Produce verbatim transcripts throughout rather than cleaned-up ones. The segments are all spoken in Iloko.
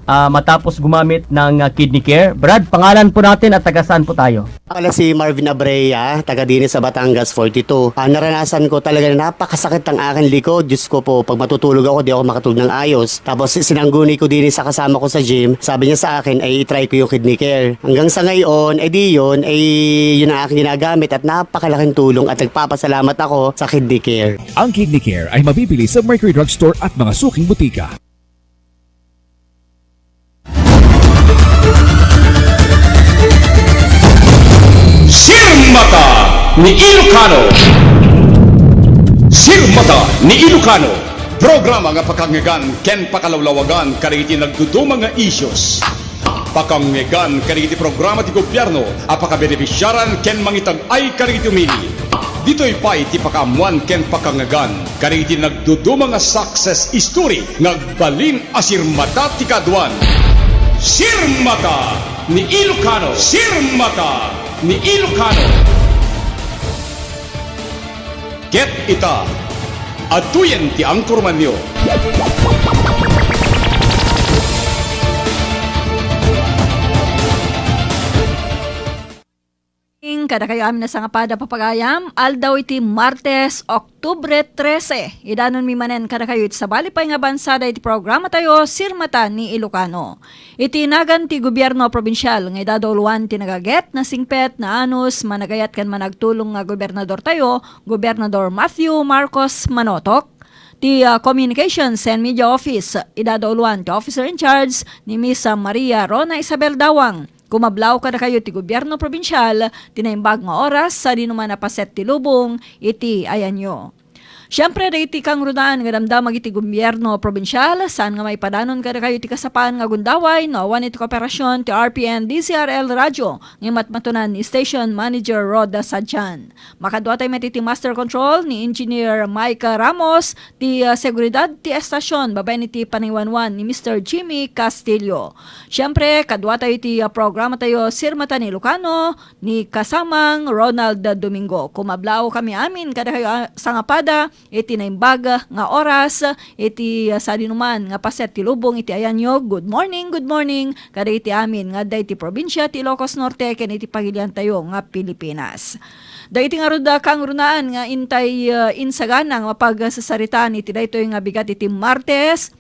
ah, matapos gumamit ng, ah, Kidney Care. Brad, pangalan po natin at taga saan po tayo? Pala si Marvin Abrea, taga dini sa Batangas forty-two. Ah, naranasan ko talaga na napakasakit ang aking likod. Diyos ko po, pag matutulog ako, di ako makatulog ng ayos. Tapos si-, sinangguni ko dini sa kasama ko sa gym. Sabi niya sa akin, ay i-try ko yung Kidney Care. Hanggang sa ngayon, eh di yun, eh yun ang aking ginagamit at napakalaking tulong at nagpapasalamat ako sa Kidney Care. Ang Kidney Care ay mabibili sa Mercury Drugstore at mga suking butika. Sirmata ni Ilocano. Sirmata ni Ilocano. Programa nga pakangngegan ken pakalawlawagan kadagiti nagduduma nga issues. Pakangngegan kadagiti programa ti gobyerno a pakabenepiasiaran ken mangitag-ay kadagiti umili. Ditoy pay ti pakaammoan ken pakangngegan kadagiti nagduduma nga success story nga agbalin a sirmata ti kaaduan. Sirmata ni Ilocano. Sirmata ni Ilocano. Ket ita, adtoyen ti angkormanyo. Kadakayo amin a sangapada, papagayam, aldaw iti Martes, Oktubre trese. Idanonmi manen kadakayo iti sabali pay nga bansa daydi programa tayo, Sirmata ni Ilocano. Iti nagan ti gobierno probinsial nga idadauluan ti nagaget, nasingpet, naanus, managayat ken managtulong nga gobernador tayo, Gobernador Matthew Marcos Manotok, ti, ah, Communications and Media Office, idadauluan ti officer in charge ni Miss, ah, Maria Rona Isabel Dawang. Kumablaw kadakayo ti gobierno probinsial ti naimbag nga oras, sadino man a paset ti lubong iti ayanyo. Siempre, dagiti kangrunaan nga damdamag iti gobierno probinsial, saan nga maipadanon kadakayo ti kasapan nga gundaway no awan iti kooperasion ti R P N D Z R L Radio nga matmatunan ni Station Manager Rhoda Sadjan. Makaduatay met iti Master Control ni Engineer Mike Ramos, ti, ah, seguridad ti estasion babaen iti panangiwanwan ni Mister Jimmy Castillo. Siempre, kaduatayo iti, ah, programa tayo, Sirmata ni Ilocano, ni kasamang Ronald Domingo. Kumablaw kami amin kadakayo, ah, sangapada iti naimbag nga oras, iti, ah, sadinoman nga paset ti lubong iti ayanyo. Good morning, good morning kadagiti amin nga adda iti probinsia ti Ilocos Norte ken iti pagilian tayo nga Pilipinas. Dagiti ngarud a kangrunaan nga intay, ah, insagana nga mapagsasaritaan iti daytoy nga bigat iti Martes,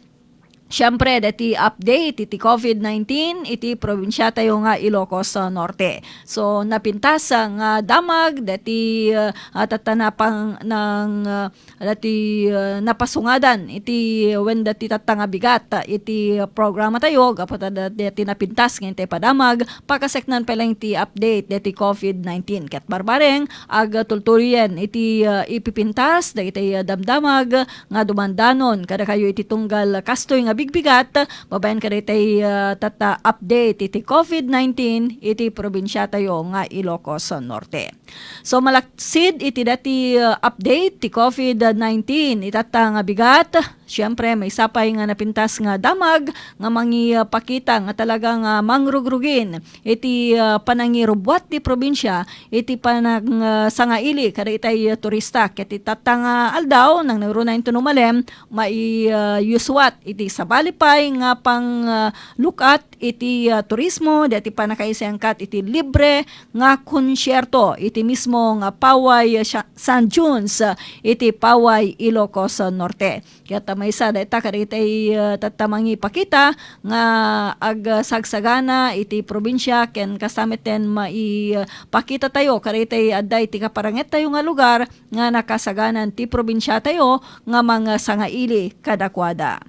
siempre, dati update iti covid nineteen iti probinsia tayo nga Ilocos, ah, Norte. So, napintas, ah, nga damag dati, ah, tatta napang-, nang, ah, dati, ah, napasungadan iti wen dati tatta nga bigat, ah, iti programa tayo gapu ta dati napintas nga intay padamag, pakaseknan pay laeng ti update dati covid nineteen. Ket barbareng, agtultuloyen iti, ah, ipipintas dagiti, ah, damdamag nga dumandanon kadakayo iti tunggal kastoy nga bigbigat, babaen kadagiti, ah, tatta update iti covid nineteen iti probinsia tayo nga Ilocos Norte. So, malaksid iti dati, ah, update ti covid nineteen itatta nga bigat, siempre, maysa pay nga napintas nga damag nga mangipakita nga talaga nga mangrugrugin iti, ah, panangirubbuat ti probinsia iti panang, ah, sangaili kadagitay turista. Ket itatta nga aldaw, nang nagruna inton umalem, mai-, ah, yusuat iti sabali pay nga pang, ah, look-at iti, ah, turismo, dati pannakaisengkat iti libre nga konsierto iti mismo nga Paway, ah, Sha-, San Juans, ah, iti Paway, Ilocos Norte. Ket maysa dayta kadagitay, ah, tatta mangipakita nga agsagsagana iti probinsia ken kasta met ten maipakita tayo kadagitay adda iti kaparanget tayo nga lugar nga nakasaganan ti probinsia tayo nga mangsangaili kadakuada.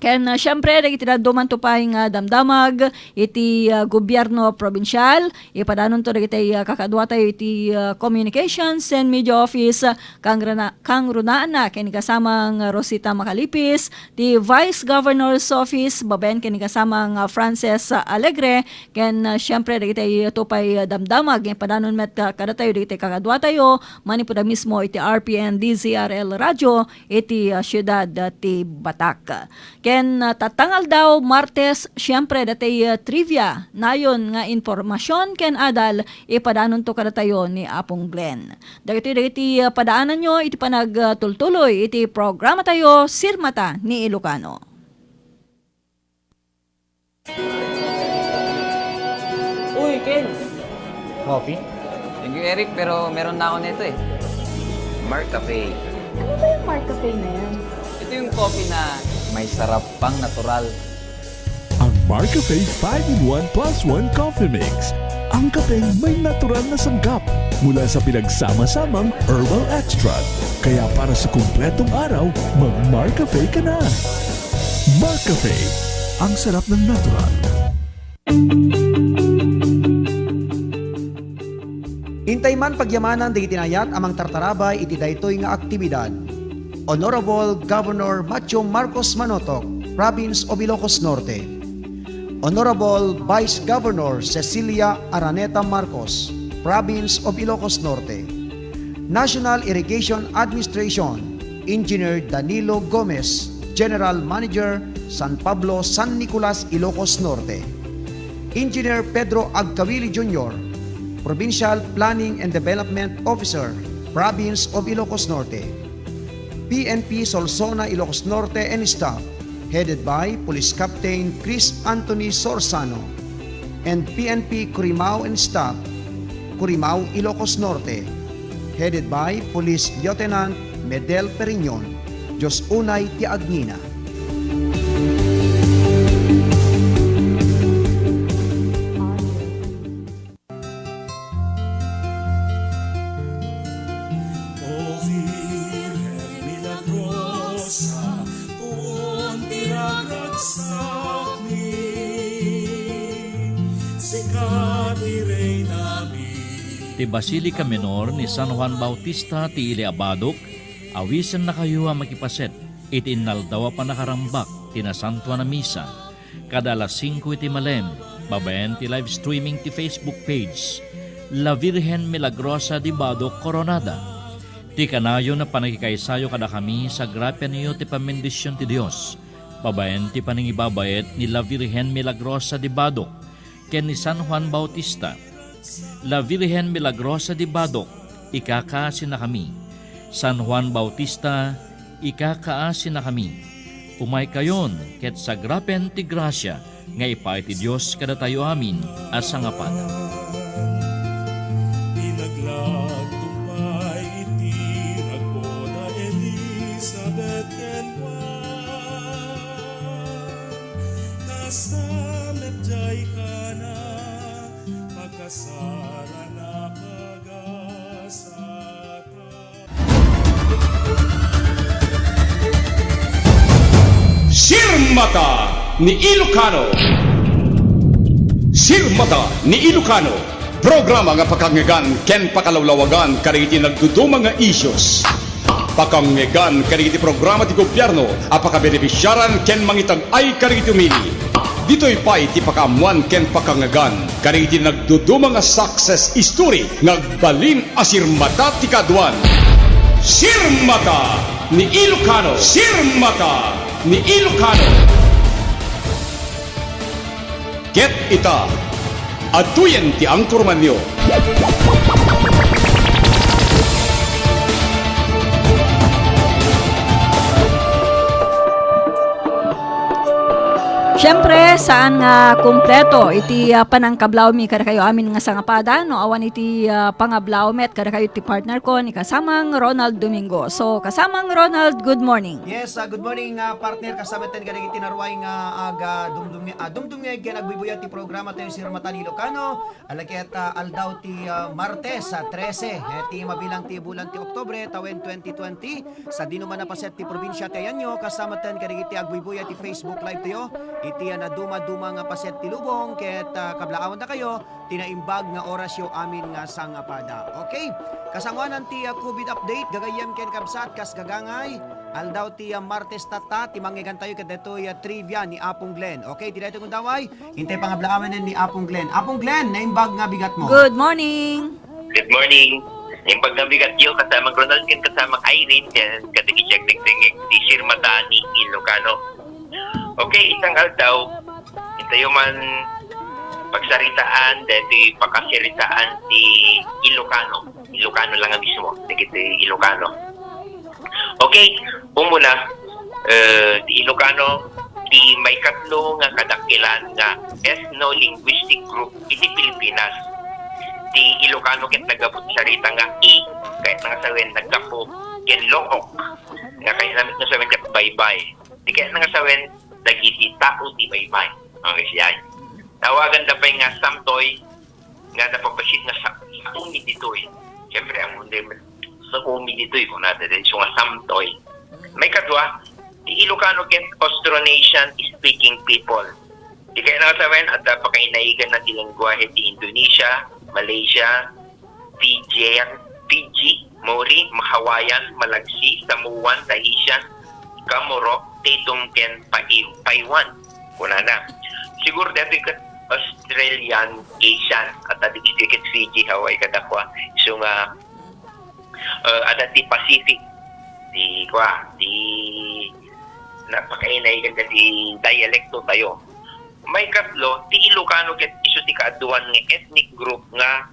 Ken, ah, siempre, dagiti dadduma to pay nga damdamag iti, ah, gobierno probinsial, ipadanonto dagiti, ah, kakaduatayo iti, ah, Communications and Media Office, ah, kangruna-, kangrunaanna ken ni kasamang Rosita Macalipis, ti Vice Governor's Office, babaen ken ni kasamang, ah, Frances, ah, Alegre, ken, ah, siempre, dagiti to pay, ah, damdamag nga ipadanon met ka-, kadatayo dagiti kakaduatayo, manipud a mismo iti R P N D Z R L Radio, iti, ah, siudad, ah, ti Batak. Ken, ah, tatta nga aldaw, Martes, siempre, dati, ah, trivia, nayon nga impormasion ken adal, ipadanonto kadatayo ni Apong Glenn. Dagiti, dagiti, ah, padaananyo iti panagtultuloy iti programa tayo, Sirmata ni Ilocano. Coffee? Thank you, Eric, pero meron na ako nito eh. Marcafe. Ano ba yung Marcafe na yan? Ito yung coffee na may sarap pang natural. Ang Marcafe five-in-one plus one Coffee Mix. Ang kapeng may natural na sangkap mula sa pinagsama-samang herbal extract. Kaya para sa kumpletong araw, mag-Marcafe ka na. Marcafe, ang sarap ng natural. Intay man pagyamanan dagiti naayat a mangtartarabay iti daytoy nga aktibidad. Honorable Governor Matthew Marcos Manotok, Province of Ilocos Norte. Honorable Vice Governor Cecilia Araneta Marcos, Province of Ilocos Norte. National Irrigation Administration, Engineer Danilo Gomez, General Manager, San Pablo, San Nicolas, Ilocos Norte. Engineer Pedro Agcawili Junior, Provincial Planning and Development Officer, Province of Ilocos Norte. P N P Solsona, Ilocos Norte and staff, headed by Police Captain Chris Anthony Sorsano, and P N P Curimao and staff, Curimao, Ilocos Norte, headed by Police Lieutenant Medel Periñon. Dios unay ti agnina. O Virgen Milagrosa, puon ti ragagsakmi, sika ti Reynami. Ti Basilica Minor ni San Juan Bautista ti Ili a Badok, awisennakayo a makipaset iti innaldaw a panakarambak ti Nasantoan a Misa, kada alas singko iti malem, babaen ti live streaming ti Facebook page, La Virgen Milagrosa de Badoc Coronada. Ti kanayon a pannakikaysayo kadakami, sagrapianyo ti pammendision ti Dios, babaen ti panangibabaet ni La Virgen Milagrosa de Badoc ken ni San Juan Bautista. La Virgen Milagrosa de Badoc, ikakaasinakami. San Juan Bautista, ikakaasinakami. Umaykayon ket sagrapen ti grasia nga ipaay ti Dios kadatayo amin a sangapada. Pinaglagtong pay iti ragko da Elizabeth ken Juan, ta sa met diay Cana, pagkasaran a pagasat. Sirmata ni Ilocano. Sirmata ni Ilocano, programa nga pakangngegan ken pakalawlawagan kadagiti nagduduma nga issues. Pakangngegan kadagiti programa ti gobyerno a pakabenefisiaran ken mangitag-ay kadagiti umili. Ditoy pay ti pakaammoan ken pakangngegan kadagiti nagduduma nga success story nga agbalin a sirmata ti kaaduan. Sirmata ni Ilocano. Sirmata ni Ilocano. Ket ita, adtoyen ti angkormanyo. Siyempre, saan nga kumpleto iti, ah, panangkablawmi kadakayo amin nga sangapada, no awan iti, ah, pangablaw met kadakayo ti partner ko ni kasamang Ronald Domingo. So, kasamang Ronald, good morning. Yes, ah, good morning, ah, partner. Kasama ten kadagiti naruay nga aga dumdum-, ah, dumdumngeg ken agbuybuya ti programa tayo, Sirmata ni Ilocano. Ala ket, ah, aldaw ti, ah, Martes, ah, trese, eh, ti mabilang ti bulan ti Oktubre, tawen twenty twenty. Sadino man a paset ti probinsia ti ayanyo, kasama ten kadagiti agbuybuya ti Facebook Live tayo, iti, ah, naduma-duma nga paset ti lubong, ket, ah, kablaawan dakayo, ti naimbag nga orasyo amin nga sangapada. Okay? Kasangoanan ti, ah, covid update, gagayyem ken kabsat, kas gagangay, aldaw ti, ah, Martes tatta, ti mangngegentayo ket daytoy, ah, trivia ni Apong Glenn. Okay, ti daytoy gundaway, intay pangablaawanen ni Apong Glenn. Apong Glenn, naimbag nga bigat mo. Good morning. Good morning. Naimbag nga bigat yo, kasamang Ronald ken kasamang Irene, ken kadagiti agdengdengngeg ti Sirmata ni Ilocano. Okay, isang aldaw, intayo man pagsaritaan, daytoy pakasaritaan ti Ilocano. Ilocano lang nga mismo, dagiti Ilocano. Okay, umuna, eh, ti Ilocano, ti maikatlo nga kadakkelan nga ethno-linguistic group iti Pilipinas. ti Ilocano ket naggapu ti sarita nga i, kayatna nga sawen naggapu ken lokok, nga kayatna nga sawen ket baybay. Ti kayatna nga sawen dagiti tao ti baybay. Nga siya. Tawaganda pay nga samtoy, nga napapassit nga sa, saomi ditoy. Siyempre, ang undang saomi ditoy, kunada ditoy, so nga samtoy. Maikadua, ti Ilocano ket Austronesian speaking people. Ti kayatna nga sawen, adda pakainaigana ti lengguahe ti Indonesia, Malaysia, Fijian, Fiji, Maori, Hawaiian, Malagsi, Samoan, Tahitian, Chamorro, Tetum, ken Pai-, Paiwan. Kunana. Siguro daytoy ket Australian Asian, at adi ditoy ket Fiji, Hawaii, kadakua. So nga, eh, adda ti Pacific, ti, kua, ti napakainaigana ti dialekto tayo. Maikatlo, ti Ilocano ket isu ti kaaduan nga ethnic group nga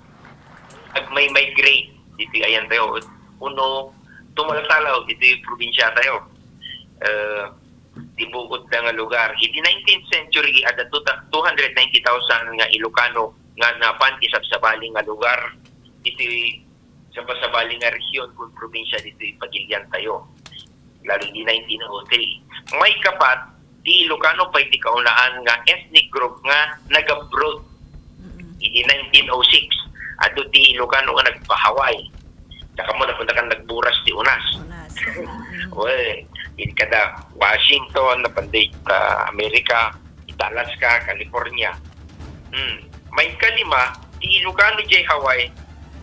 agmay-migrate ditoy ayan tayo, uno tumaltalaw ditoy probinsya tayo. Eh, ti bukod da nga lugar. Iti nineteenth century, adda two ta-, two hundred ninety thousand nga Ilocano nga napan ti sabsabali nga lugar ditoy sabsabali nga rehiyon kun probinsya ditoy pagilian tayo. Lalo di nineteen oh three. Maikapat, ti Ilocano pay ti kaunaan nga ethnic group nga nag-abroad. Mm-mm. Idi nineteen oh six, adu ti Ilocano nga nagpa-Hawaii. Saka mo napunta kan nagburas ti unas. Unas. Mm-mm. Well, idi kada Washington, napan da Amerika, ita Alaska, California. Hmm. Maikalima, ti Ilocano jay Hawaii,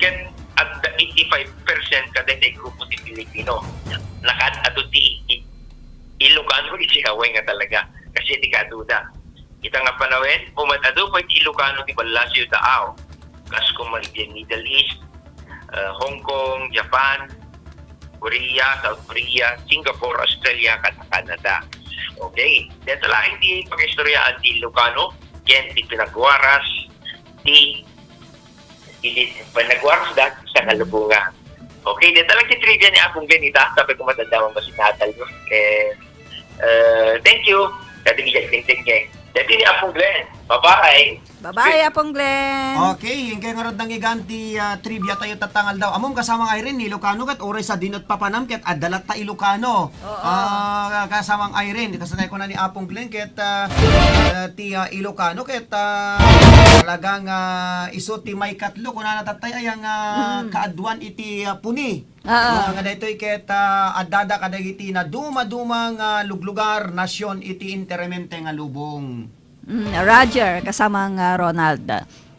ket adda eighty-five percent kadaytoy grupo ti Filipino. Nakaad-adu ti I-, Ilocano iti Hawaii nga talaga. Kasi ti kaaduda. Ita nga panawen, umad-adu pay ti Ilocano ti ballasiw daaw. Kas kuma iti Middle East, eh, Hong Kong, Japan, Korea, South Korea, Singapore, Australia, ken Canada. Okay. Deta laeng ti pakaistoriaan ti Ilocano, ken ti pinagwaras, ti, ti, ti pinagwaras da sa kalubongan. Okay, deta lang ti trivia ni Apong Glenn ita, tapno kumadadaman ba si Natal mo? Eh, eh, thank you. Dati ni Jack Tingting, eh. Dati ni Apong Glenn. Bye-bye. Bye-bye, Apong Glenn. Okay, inkay ngarud nangyigan ti, ah, trivia tayo tatta nga aldaw. Ammom, kasamang Irene, ni Ilocano ket uray sadino ti papanam ket adda latta Ilocano. Oo. Ah, kasamang Irene, kasla tayo kuna ni Apong Glenn ket, ah, ah, ti, ah, Ilocano ket, ah, talagang, ah, isu ti maikatlo kunana tattay ay ang, ah, Mm. kaaduan iti, ah, puni. Oo. Ah, nga daytoy ket, ah, addada kadagiti nadumaduma nga luglugar, nasyon iti enteramente nga lubong. Mm, Roger, kasamang, ah, Ronald.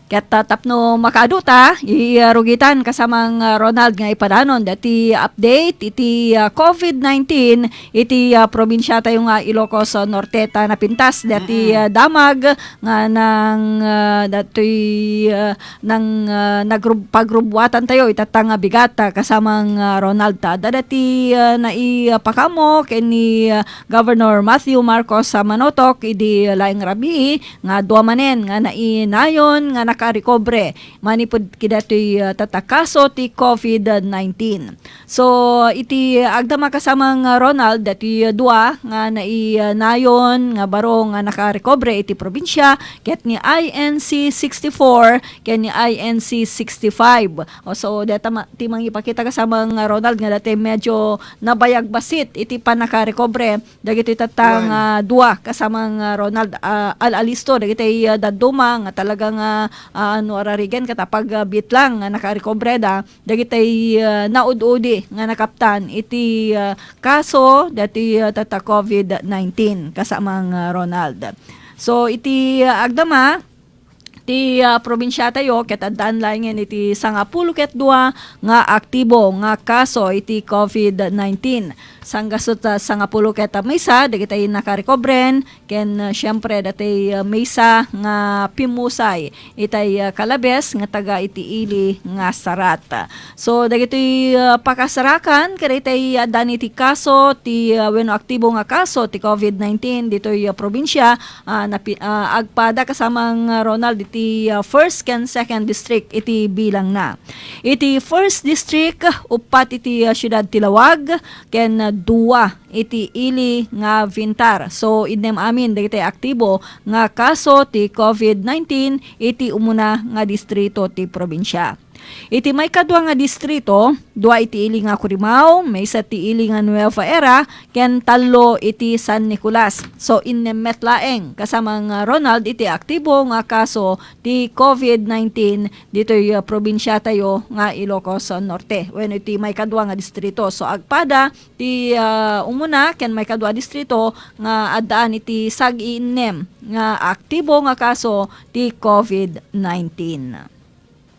Ket, ah, tapno makaadu ta, i-, ah, rugitan kasamang, ah, Ronald nga ipadanon dati update iti, ah, covid nineteen iti, ah, probinsia tayo nga Ilocos, ah, Norte ta napintas dati, Mm-mm. ah, damag nga nang, ah, datoy, ah, nang, ah, nagrub-, pagrubwatan tayo itatta nga bigat, ah, kasamang, ah, Ronald ta. Adda dati, ah, nai, ah, pakamo ken ni, ah, Governor Matthew Marcos, ah, Manotok idi laeng rabii nga dua manen nga nainayon nga nakarekobre manipud kadatoy, ah, tatta kaso ti covid nineteen. So, iti agdama kasamang, ah, Ronald, dati, ah, dua nga nainayon nga baro nga nakarekobre iti probinsia ket ni I N C sixty-four ken ni I N C sixty-five. O, so, deta ma-, ti mangipakita kasamang, ah, Ronald nga dati medyo nabayag bassit iti pannakarekobre dagiti tatta Wen. nga dua kasamang, ah, Ronald, ah, al-alisto dagiti, ah, dadduma nga talaga nga, ah, no ararigen ket apag, ah, bitlang nga nakarekobre da dagiti, ah, naud-udi nga nakaptan iti, ah, kaso dati, ah, tatta covid nineteen kasamang, ah, Ronald. So, iti, ah, agdama, ti, ah, probinsia tayo, ket addaan laengen iti sangapulo ket dua nga aktibo nga kaso iti covid nineteen. Sanggasut, ah, sangapulo ket maysa dagiti nakarekobren, ken, ah, siempre, dati, ah, maysa nga pimmusay itay, ah, kalabes nga taga iti ili nga sarat. So, dagitoy, ah, pakasarakan, kadaytay addan iti kaso, ti, ah, wenno aktibo nga kaso ti covid nineteen ditoy, ah, probinsia, ah, napi-, ah, agpada kasamang, ah, Ronald iti, ah, first ken second district iti bilangna. Iti first district, uppat iti, ah, siudad ti Laoag, ken, ah, dua iti ili nga vintar. So, innem amin dagiti aktibo nga kaso ti covid nineteen iti umuna nga distrito ti probinsia. Iti maikadua nga distrito, dua iti ili nga Curimaw, maysa ti ili nga Nueva Era, ken tallo iti San Nicolas. So, innem met laeng kasama nga Ronald iti aktibo nga kaso ti covid nineteen ditoy, ah, probinsiatayo nga Ilocos Norte, wenno iti maikadua nga distrito. So, agpada ti, ah, umuna ken maikadua distrito nga addaan iti sag-iinnem nga aktibo nga kaso ti covid nineteen.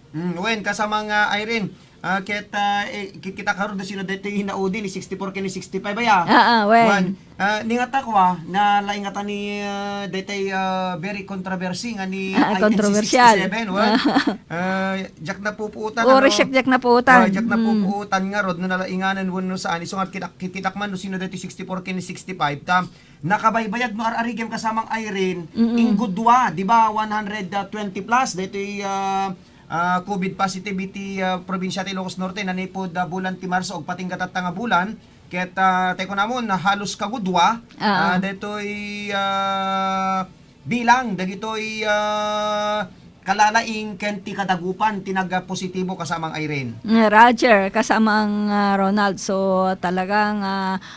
Mm, wen, kasama nga Irene, ah, ket, ah, eh, ki-, kita karud no sino daytoy naudi ni sixty-four ken ni sixty-five, aya. Ah, ah, wen. Wen, ah, ningatak wa, nalaingatan ni, ah, daytoy, ah, very controversy nga ni Ah, I N C controversial. sixty-seven, wen. Ah. Ah, diak napupuotan, Uri ano? Siak diak napuotan. Ah, diak Mm. napupuotan ngarud no nalainganan wenno saan. Isu nga kitak-, kitak-, kitak man no sino daytoy sixty-four ken ni sixty-five, ta nakabaybayag no ar-arigem kasama nga Irene, Mm-mm. inggo dua, di ba, one hundred twenty plus, daytoy, ah, ah, covid positive iti, ah, probinsia ti Ilocos Norte, nanipud, ah, bulan ti Marso, agpatingga tatta nga bulan, ket, ah, tay kunamon, halos kagudua, Ah. ah, daytoy, ah, bilang, dagitoy, ah, kalalaing ken ti kadagupan ti nagpositibo kasama nga Irene. Mm, Roger, kasama nga Ronald. So, talaga nga,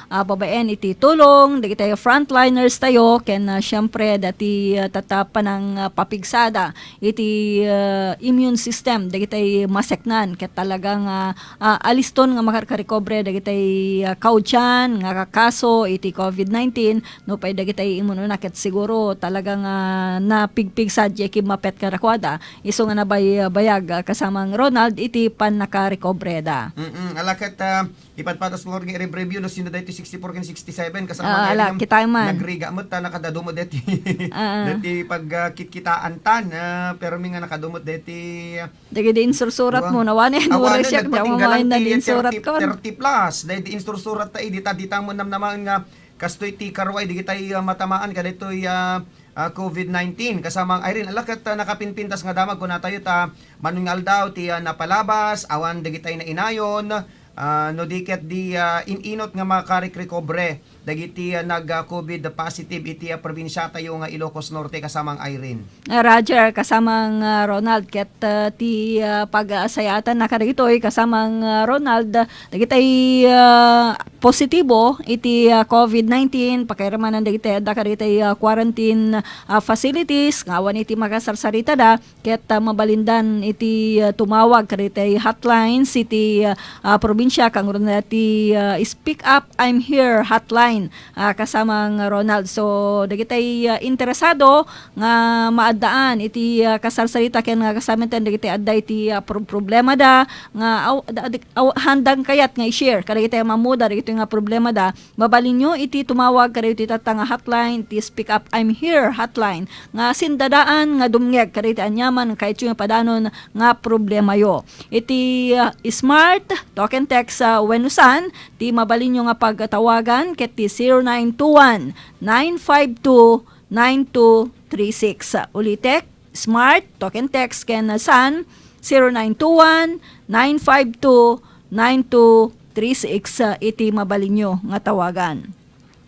ah, babaen iti tulong, dagiti frontliners tayo, ken, ah, siyempre, dati, ah, tatapanang, ah, papigsada iti, ah, immune system, dagiti maseknan, ket talaga nga, ah, aliston nga makarkarekobre, dagiti, ah, kaudian nga kakaso iti covid nineteen, no pay dagiti immune una, ket siguro talaga nga napigpigsa diay kimmapet kadakuada, isu nga nabay-, bayag, ah, kasama nga Ronald iti pannakarekobreda. Mm-mm. Ala ket, ah, ipadpatas ko nga i-review no sino daytoy sixty-four ken sixty-seven, kasama Ah, nga ala, idiam kitaem man. Nagrigat met ta nakadadumot deti, Ah. deti pagkitkitaantan, ah, permi nga nakadumot deti, ah, Dagiti insursurat Wa-, mo, nawanen, awanen, wanen siak, di nagpatinggalan mamaen na ti di insurat thirty, ko. Thirty plus, daydi insursurat ta idi, ta dita mo namnamaen nga kastoy ti karuay, dagitay, ah, matamaan kadaytoy, ah, ah, covid nineteen. Kasama nga Irene, ala ket, ah, nakapinpintas nga damag, kunatayo ta, mano nga aldaw ti, ah, napalabas, awan dagitay nainayon, ah, no di ket di, ah, in-inot nga makarikrekobre dagiti, ah, nag, ah, covid positive iti, ah, probinsiatayo nga Ilocos Norte, kasama nga Irene. Ah, Roger, kasama nga Ronald, ket, ah, ti, ah, pag-asayaatan na kadagitoy, kasama nga Ronald, dagitay, ah, positibo iti, ah, covid nineteen, pakairamanan dagitay adda kadagitay, ah, quarantine, ah, facilities, nga awan iti makasarsaritada, ket, ah, mabalindan iti, ah, tumawag kadagitay hotlines iti, ah, ah, probinsia, kangrunan ti, ah, Speak Up, I'm Here hotline, ah, kasama nga Ronald. So, dagitay, ah, interesado nga maaddaan iti, ah, kasarsarita ken nga kasaminten dagitay adda iti, ah, pro-, problemada nga aw-, da-, da-, aw-, handang kayat nga i-share kadagitay ammoda dagitoy nga problemada, mabalinyo iti tumawag kadagitoy tatta nga hotline, ti Speak Up, I'm Here hotline, nga sindadaan nga dumngeg kadagiti aniaman nga kayatyo nga padanon nga problemayo. Iti, ah, Smart, Talk and Text, ah, wenno saan, ti mabalinyo nga pagtawagan ket ti zero nine two one, nine five two, nine two three six. Ulitek, Smart, Talk and Text ken saan, zero nine two one, nine five two, nine two three six, ah, iti mabalinyo nga tawagan.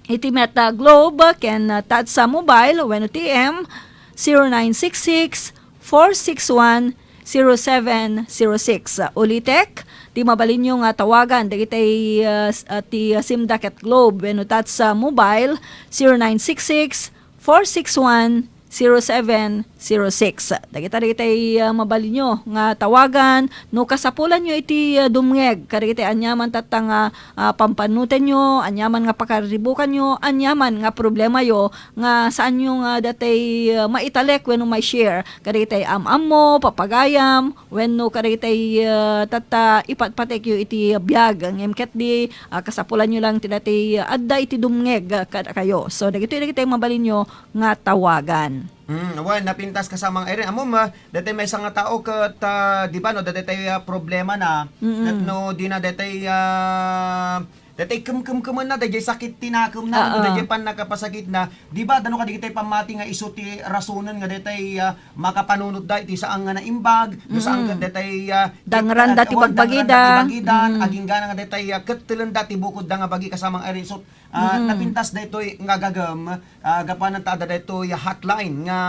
Iti met a Globe ken, ah, Tatsa Mobile wenno T M, zero nine six six, four six one, zero seven zero six. Ulitek, ti mabalinyo nga tawagan dagitay, ah, s-, ah, ti SIM da ket Globe wenno Tatsa Mobile, zero nine six six, four six one, zero seven zero six. Dagita dagitay, ah, mabalinyo nga tawagan no kasapulanyo iti, ah, dumngeg kadagitay aniaman tatta nga, ah, pampannutenyo, aniaman nga pakarribukanyo, aniaman nga problemayo nga saanyo nga datay, ah, maitalek wenno mai-share kadagitay am-ammo, papagayam, wenno kadagitay, ah, tatta ipatpatekyo iti biag. Ngem ketdi, ah, kasapulanyo lang ti datay, ah, adda iti dumngeg, ah, kadakayo. So, dagitoy dagitay mabalinyo nga tawagan. Mm, wen, napintas kasama nga Irene. Ammom, ah, datay maysa nga tao ket, ah, di ba, no, datay, ah, problema na, Mm-mm. ket no, di na datay, ah, Daytay kemkemkemenna, dayjay sakit ti nakemna, Oo. dayjay pannakapasakitna. Di ba, dano kadagitay pammati nga isu ti rasonen nga daytay, ah, makapanunotda iti saan nga naimbag, no, saan nga Mm. daytay, ah, Dangranda ti ah, awan, dangranda ti bagbagidan. bagbagidan, Mm. agingga nga daytay, ah, kettelenda ti bukodda nga bagi, kasamang Irene. So, ah, Mm. napintas daytoy nga gagem, ah, gapuanan ta adda daytoy hotline nga,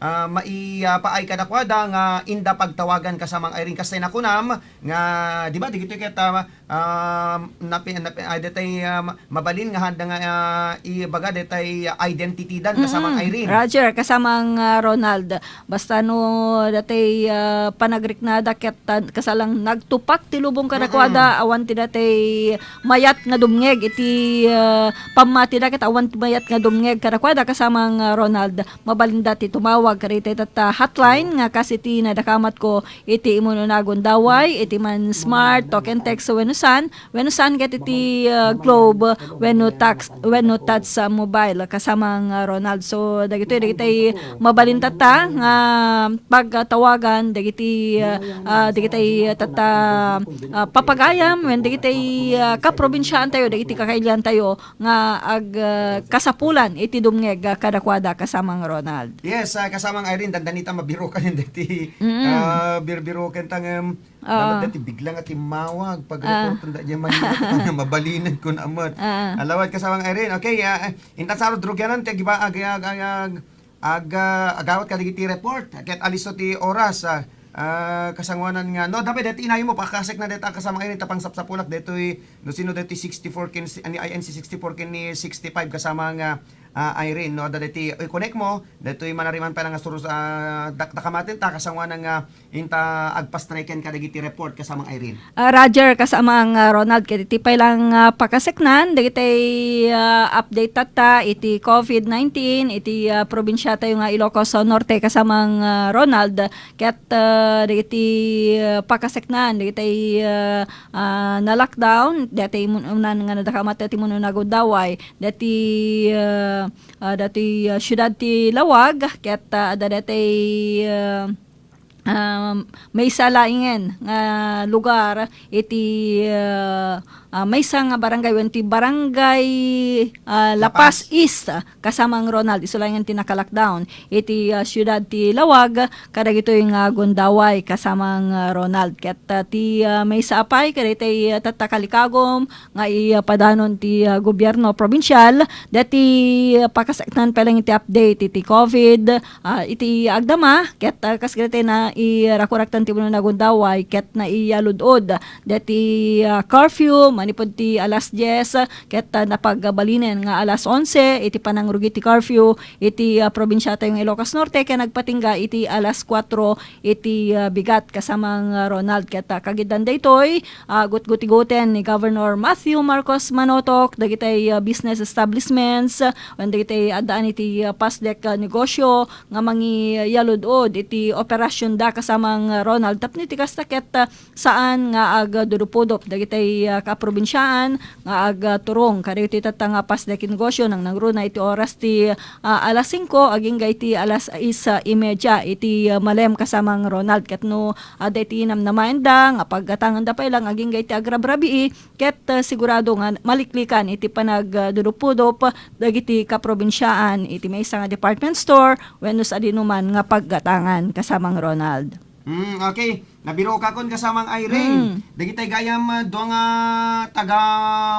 ah, maipaay kadakuada nga inda pagtawagan, kasamang Irene. Kastay nakunam nga, di ba, dagitoy ket, ah, ah, napi-, napi-, ah, daytay, ah, ma-, mabalin nga haanda nga, ah, ibaga daytay identity dan, kasamang Mm-mm. Irene. Roger, kasamang, ah, Ronald. Basta no daytay, ah, panagriknada ket, ah, kasalang nagtupak ti lubong kadakuada, Mm-mm. awan ti daytay mayat nga dumngeg iti, ah, pammatida ket awan ti mayat nga dumngeg kadakuada, kasamang, ah, Ronald. Mabalinda ti tumawag kadaytay tatta hotline nga kas iti nadakamatko iti immuno nga gundaway, iti man smart, talk and text wenno saan, wenno saan ket iti, ah, Globe, wenno tax, wenno Touch, ah, Mobile, kasamang, ah, Ronald. So, dagitoy, dagitay mabalin tatta nga pagtawagan dagiti, ah, ah, dagitay tatta, ah, papagayam, wen dagitay, ah, kaprobinsiaantayo, dagiti kakailiantayo nga ag, ah, kasapulan iti dumngeg, ah, kadakuada, kasamang Ronald. Yes, ah, kasamang Irene, dandanita mabirokan dagiti, Mm. ah, birbiroken ta ngem, Oo. dapat dati bigla nga timmawag, pag Ah. reporten da diay Manila, nga mabalinen ko na met. Ah. Alawat, kasamang Irene. Okay, ah, eh, intan sa rudrugianan, ti agiba-, ag-, ag-, ag-, ag-, ah, agawat kadagiti report. Ket alisto ti oras, ah, ah, kasanguanan nga. No, dapat dati inayon mo, pakasek na deta, kasamang Irene, tapang sapsapulak, detoy, no, sino detoy sixty-four ken, ani, I N C sixty-four ken ni sixty-five, kasama nga, ah, Irene, no, adda deti, i-connect mo, detoy manariman pa lang nga surus, ah, dak-, dakamaten ta, kasanguanan nga, inta agpastreken kadagiti report, kasamang Irene. Ah, Roger, kasamang, ah, Ronald, ket iti pay lang, ah, pakaseknan, dagiti, ah, update tatta iti covid nineteen, iti, ah, probinsia tayo nga Ilocos Norte, kasamang, ah, Ronald, ket, ah, dagiti, ah, pakaseknan, dagiti, ah, ah, na-lockdown, dati mun-, unan nga nadakamat dati immuno nga gundaway, dati, ah, ah, dati, ah, siudad ti Laoag, ket, ah, adda dati, ah, um, maysa laengen nga lugar iti, ah, ah, maysa nga barangay wen ti barangay, ah, La Paz. La Paz East, ah, kasamang Ronald, isu laengen ti naka-lockdown iti, ah, siudad ti Laoag kadagitoy nga gundaway, kasamang, ah, Ronald. Ket, ah, ti, ah, maysa a pay kadagitoy, ah, tatta kalikagum nga ipadanon ti, ah, gobierno probinsial, dati, ah, pakaseknan pay lang iti update iti covid, ah, iti agdama, ket, ah, kas ket na irakuraktan ti immuno nga gundaway, ket naiyalud-od dati, ah, curfew manipud ti alas dies, ket, ah, napagbalinen nga alas onse iti panangrugi ti curfew iti, ah, probinsia tayo nga Ilocos Norte, ken nagpatingga iti alas kuatro iti, ah, bigat, kasamang, ah, Ronald. Ket, ah, kagiddan daytoy, ah, gutgutigoten ni Governor Matthew Marcos Manotok dagitay, ah, business establishments, ah, wen dagitay addaan iti, ah, pasdek, ah, negosyo nga mangiyalud-od iti operasionda, kasamang, ah, Ronald. Tapno iti kasta ket, ah, saan nga agdudupudop dagitay, ah, kaprobinsiaan nga agturong kadagitoy tatta nga pasdek negosyo nang nangruna iti oras ti, ah, alas singko agingga iti alas sais y media iti, ah, malem, kasamang Ronald. Ket no adda iti namnamaenda nga paggatangenda pay lang agingga iti agrabrabii, ket, ah, sigurado nga maliklikan iti panagdudupudop dagiti kaprobinsiaan iti maysa nga department store wenno sadinoman nga paggatangan, kasamang Ronald. Mm, okay. Nabirokakon, kasamang Irene. Mm. Dagitay gayam, ah, dua nga taga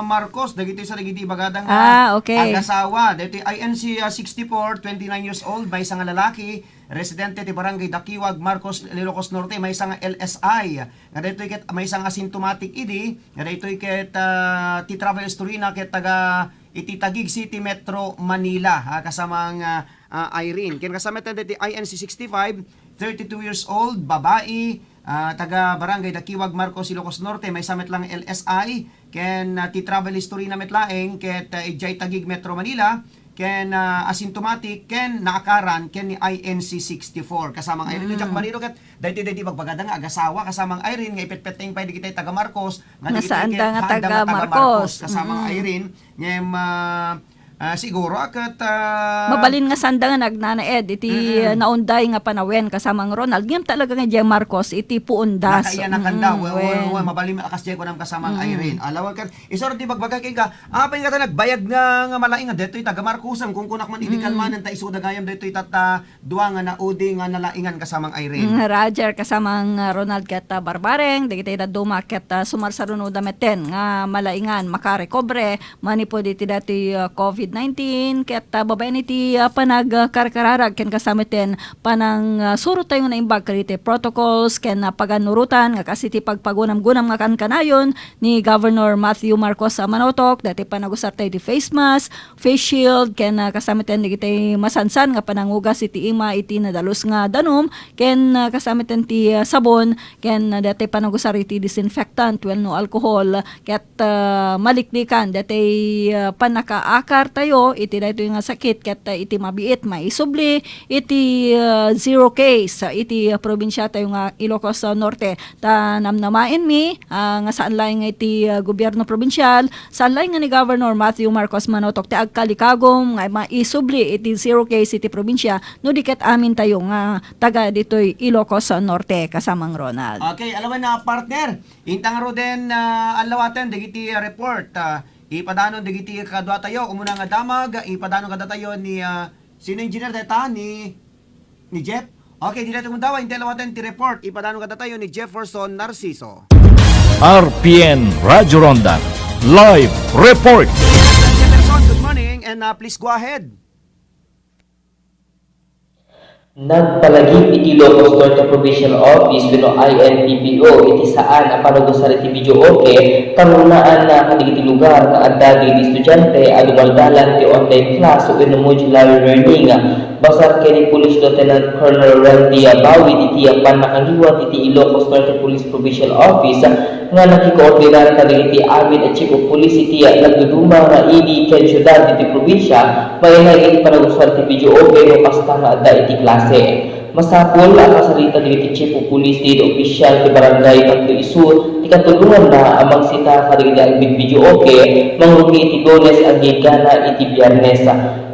Marcos, dagitoy sa dagiti ibagada nga Ah, okay. agasawa. Dagitoy I N C, ah, sixty-four, twenty-nine years old, maysa nga lalaki, residente ti Barangay Dakiwag, Marcos, Ilocos Norte, maysa nga L S I. Nga daytoy ket maysa nga asymptomatic idi, nga daytoy ket, ah, ti travel history na ket taga iti Taguig City, Metro Manila, ah, kasamang, ah, ah, Irene. Ken kasama met daytoy I N C sixty-five, thirty-two years old, babai, ah, taga Barangay Dakiwag, Marcos, Ilocos Norte, maysa met lang L S I, ken, ah, ti travel history na met laeng ket, ah, idiay Taguig, Metro Manila, ken, ah, asymptomatic, ken naakaran ken ni I N C sixty-four. Kasamang Irene, Mm. Jack Marino, ket daytoy, daytoy bagbagada nga agasawa, kasamang Irene, nga ipetpetteng pay dagitay taga Marcos, nga dagitoy ket haanda nga taga Marcos, kasamang Mm. Irene, ngem, ah, Ah, siguro, ah, ket, ah, mabalin nga sanda nga nagnanaed iti, mm-mm, ah, naunday nga panawen, kasamang Ronald. Ngem talaga nga diay Marcos iti puondas. Nakaiyanakanda. Mm, wen, wen, wen, wen, mabalin a kas diay kunam, kasamang, mm-mm, Irene. Alawan ken, isuro ti bagbaga kenka, apay nga ta nagbayag nga, nga malaing nga detoy taga Marcos, ang kunkunak man idi, mm-mm, kalmanen ta isuda gayam detoy tatta dua nga naudi nga nalaingan, kasamang Irene. Mm, Roger, kasamang, ah, Ronald ket, ah, Barbareng, dagiti dadduma ket, ah, sumarsarunoda metten nga malaingan makarekobre manipud iti datoy, ah, covid nineteen ket, ah, babaen iti, ah, panagkarkararag ken kasta metten panang, ah, suro tayo nga naimbag kadagiti protocols ken, ah, paganurotan nga kas iti pagpagunamgunam nga kankanayon ni Governor Matthew Marcos, ah, Manotok, dati panagusar tayo iti face mask, face shield, ken, ah, kasta metten dagiti masansan nga panangugas iti ima iti nadalus nga danum, ken, ah, kasta metten ti, ah, sabon, ken, ah, dati panagusar iti disinfectant wenno alcohol, ket, ah, maliklikan dati, ah, pannakaakar tayo iti daytoy nga sakit, ket, ah, iti mabiit maisubli iti, ah, zero case, ah, iti, ah, probinsia tayo nga Ilocos, ah, Norte. Ta namnamaenmi, ah, nga saan laeng nga iti, ah, gobierno probinsial, saan laeng nga ni Governor Matthew Marcos Manotok ti agkalikagum nga maisubli iti zero case iti probinsia, no di ket amintayo nga taga ditoy Ilocos Norte, kasamang Ronald. Okay, alawen na, partner. Inta ngaruden, ah, allawaten dagiti report, ah, ipadanon dagiti kaduatayo, umuna nga damag, ipadanon kadatayo ni, ah, sino, engineer, deta ni ni Jeff? Okay, dita ti kundawa, inti lawaten ti report. Ipadano kadatayo ni Jefferson Narciso. R P N Radyo Ronda Live Report. Jefferson, good morning, and, uh, please go ahead. Nagpalagip iti Ilocos Norte Provincial Office wenno I N P P O iti saan a panagusar iti videoke, kangrunaan na kadagiti lugar nga adda dagiti estudiante a dumaldalan ti online class wenno modular learning. Basar ken ni Police Lieutenant Colonel Randy Abawid iti pannakaingaw iti Ilocos Norte Police Provincial Office nga nakikoordinar kadagiti amin a Chief of Police iti nagduduma nga ili ken siudad iti probinsia, maila iti panagusar ti videoke no kasta nga adda iti klase. Masapul a kasarita dagiti Chief of Police ti official ti barangay tapno isu ti katulonganna a mangsita kadagiti agbidbideoke mangrugi iti Lunes agingga iti Biyernes.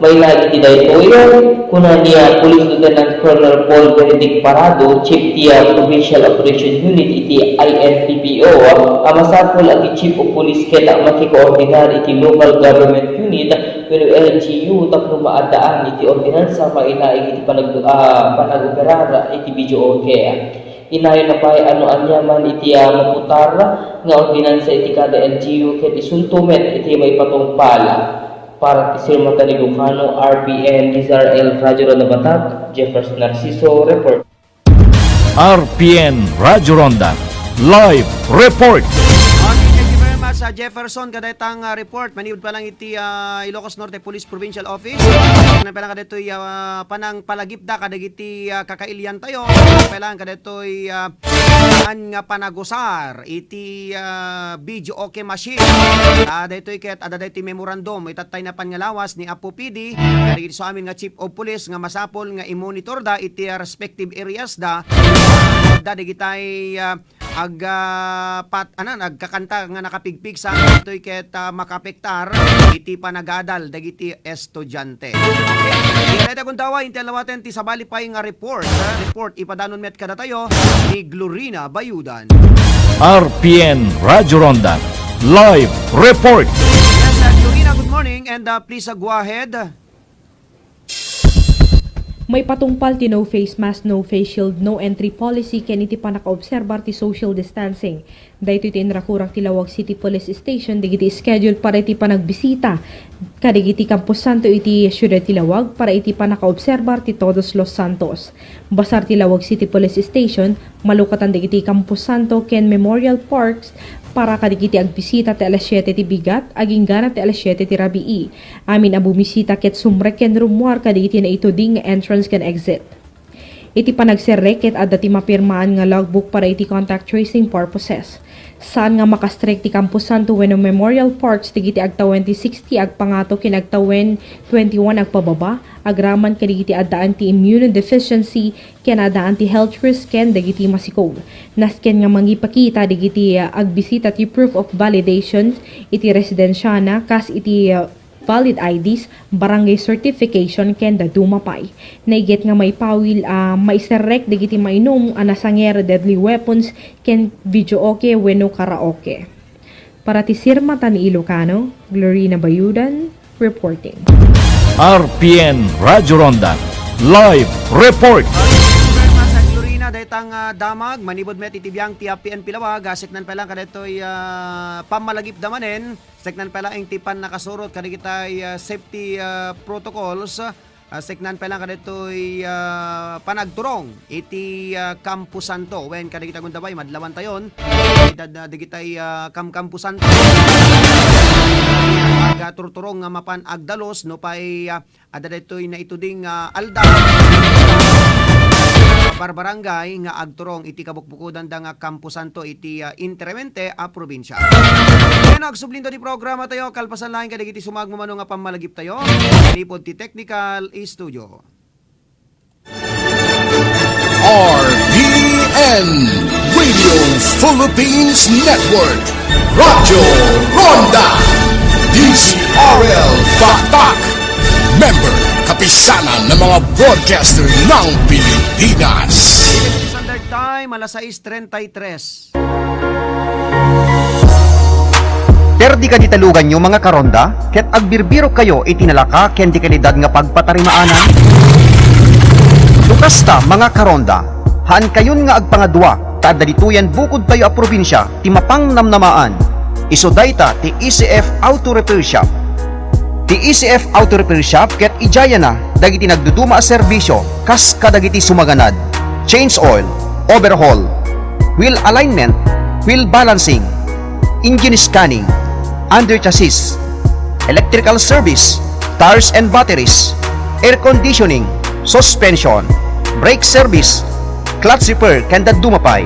Maila iti daytoy, kuna ni, ah, Police Lieutenant Colonel Paul Benedict Parado, Chief ti, ah, Provincial Operation Unit iti I N P P O, a masapul a ti Chief of Police ket a makikoordinar iti Local Government Unit wenno L G U tapno maaddaan iti ordinansa mailaing iti panag-, ah, panag-operar iti videoke. Inayon na pay a no aniaman iti, ah, maputar nga ordinansa iti kada L G U ket isunto met iti maipatungpal. Para ti Sirmata ni Lucano, R P N, Dizar El Radio Ronda Batak, Jefferson Narciso, report. R P N Radyo Ronda Live Report. Okay, thank you very much, ah, Jefferson, kadaytang, ah, report. Manipud pa lang iti, ah, Ilocos Norte Police Provincial Office. Ano pa lang kadaytoy, ah, panangpalagipda kadagiti, ah, kakailian tayo. Ano pa lang kadaytoy, ah, saan nga panagusar iti, ah, videoke machine. Ah, daytoy ket adda daytoy memorandum itattay napan nga lawas ni Apo P D, kadagiti su amin nga Chief of Police nga masapul nga i-monitor da iti, ah, respective areas da. Da dagitay, ah, ag, ah, pat-, anan, agkakanta nga nakapigpigsa, daytoy ket, ah, makaapektar iti panagadal dagiti estudiante. Okay. Iti dayta kundawa, inti lawaten ti sabali pay nga report, ah, report ipadanon met kadatayo ni Glorina Bayudan. R P N Radyo Ronda Live Report. Yes, ah, Glorina, good morning, and, ah, please, ah, go ahead. Maipatungpal ti no face mask, no face shield, no entry policy ken iti pannakaobserbar ti social distancing. Daytoy ti inrakurak ti Laoag City Police Station dagiti schedule para iti panagbisita kadagiti kamposanto iti siudad ti Laoag para iti pannakaobserbar ti Todos los Santos. Basar ti Laoag City Police Station, malukatan dagiti kamposanto ken memorial parks para kadagiti agbisita ti alas siete ti bigat agingga ti alas siete ti rabii. Amin a bumisita ket sumrek ken rummuar kadagiti naituding nga entrance ken exit. Iti panagserrek ket adda ti mapirmaan nga logbook para iti contact tracing purposes. Saan nga makastrek ti kamposanto wenno memorial parks dagiti agtawen ti sixty agpangato ken agtawen twenty-one agpababa, agraman kadagiti addaan ti immunodeficiency ken addaan ti health risk ken dagiti masikog. Nasken nga mangipakita dagiti, ah, agbisita ti proof of validation iti residensiana kas iti, ah, valid I Ds, barangay certification ken dadduma pay. Naiget nga maipawil a maiserrek dagiti mainum a nasanger a deadly weapons ken videoke wenno karaoke. Para ti Sirmata ni Ilocano, Glorina Bayudan reporting. R P N Radyo Ronda, live report. Sa Glorina, dayta nga damag, manipud met iti biang ti R P N Pilawag, ah, seknan pay lang kadaytoy, ah, pammalagipda manen, seknan pay lang ti pannakasurot kadagitay, ah, safety, ah, protocols, ah, seknan pay lang kadaytoy, ah, panagturong iti, ah, Campo Santo. Wen kadagiti agundaway, madlawantayon. Ita, ah, dagitay, ah, kam-, Campo Santo. Agaturturong nga mapan agdalus, no pay, ah, adda daytoy naituding, ah, aldaw. Barbarangay nga agturong iti kabukbukodanda nga Campo Santo iti, ah, Interior Oriente a probinsia. Ken agsublinto ti programa tayo, kalpasan laeng kadagiti sumagmamano nga pammalagip tayo. Manipud ti technical studio. R P N Radio Philippines Network, Radyo Ronda, D Z R L Batak, member, kapisanan ng mga broadcaster ng Pilipinas. Standard Time, alas sais treinta y tres. Perdi kadi ti luganyo, mga karonda, ket agbirbirokkayo iti nalaka ken di kalidad nga pagpatarimaanan? No kasta, mga karonda, haankayon nga agpangadua, ta adda ditoyen bukodtayo a probinsia ti mapangnamnamaan. Isu dayta ti E C F Auto Repair Shop. Ti E C F Auto Repair Shop ket idiayana dagiti nagduduma a serbisio kas kadagiti sumaganad: change oil, overhaul, wheel alignment, wheel balancing, engine scanning, under chassis, electrical service, tires and batteries, air conditioning, suspension, brake service, clutch repair, ken dadduma pay.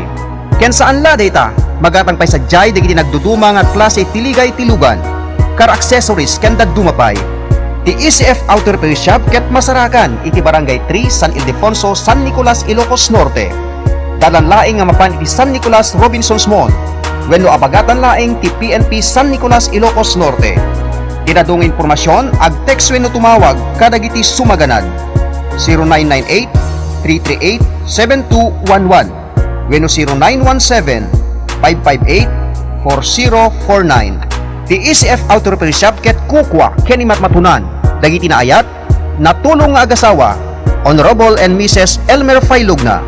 Ken saan la dayta, magatang pay sadiay dagiti nagduduma nga klase ti ligay ti lugan, car accessories, ken dadduma pay. Ti E C F Auto Repair Shop ket masarakan iti Barangay three, San Ildefonso, San Nicolas, Ilocos Norte. Dalan laeng nga mapan iti San Nicolas Robinsons Mall wenno abagatan laeng ti P N P San Nicolas, Ilocos Norte. Ti nadua nga impormasion, ag-text wenno tumawag kadagiti sumaganad, zero nine nine eight, three three eight, seven two one one wenno zero nine one seven, five five eight, four zero four nine. Ti E C F Auto Repair Shop ket kukua ken imatmatunan dagiti naayat, natulong nga agasawa, Honorable and Missus Elmer Failugna.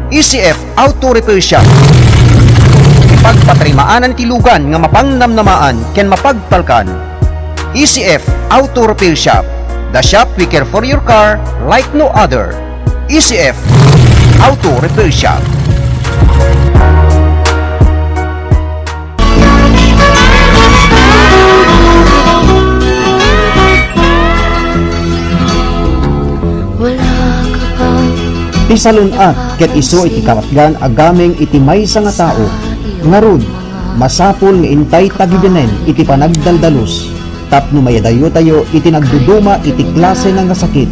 E C F Auto Repair Shop. Ipagpatarimaanan ti lugan nga mapangnamnamaan ken mapagtalkan. E C F Auto Repair Shop, the shop we care for your car like no other. E C F Auto Repair Shop. Ti salun-at ket isu iti kabatgan a gameng iti maysa nga tao. Ngarud, masapul nga intay tagibenen iti panagdaldalus tapno maidayutayo iti nagduduma iti klase nga sakit.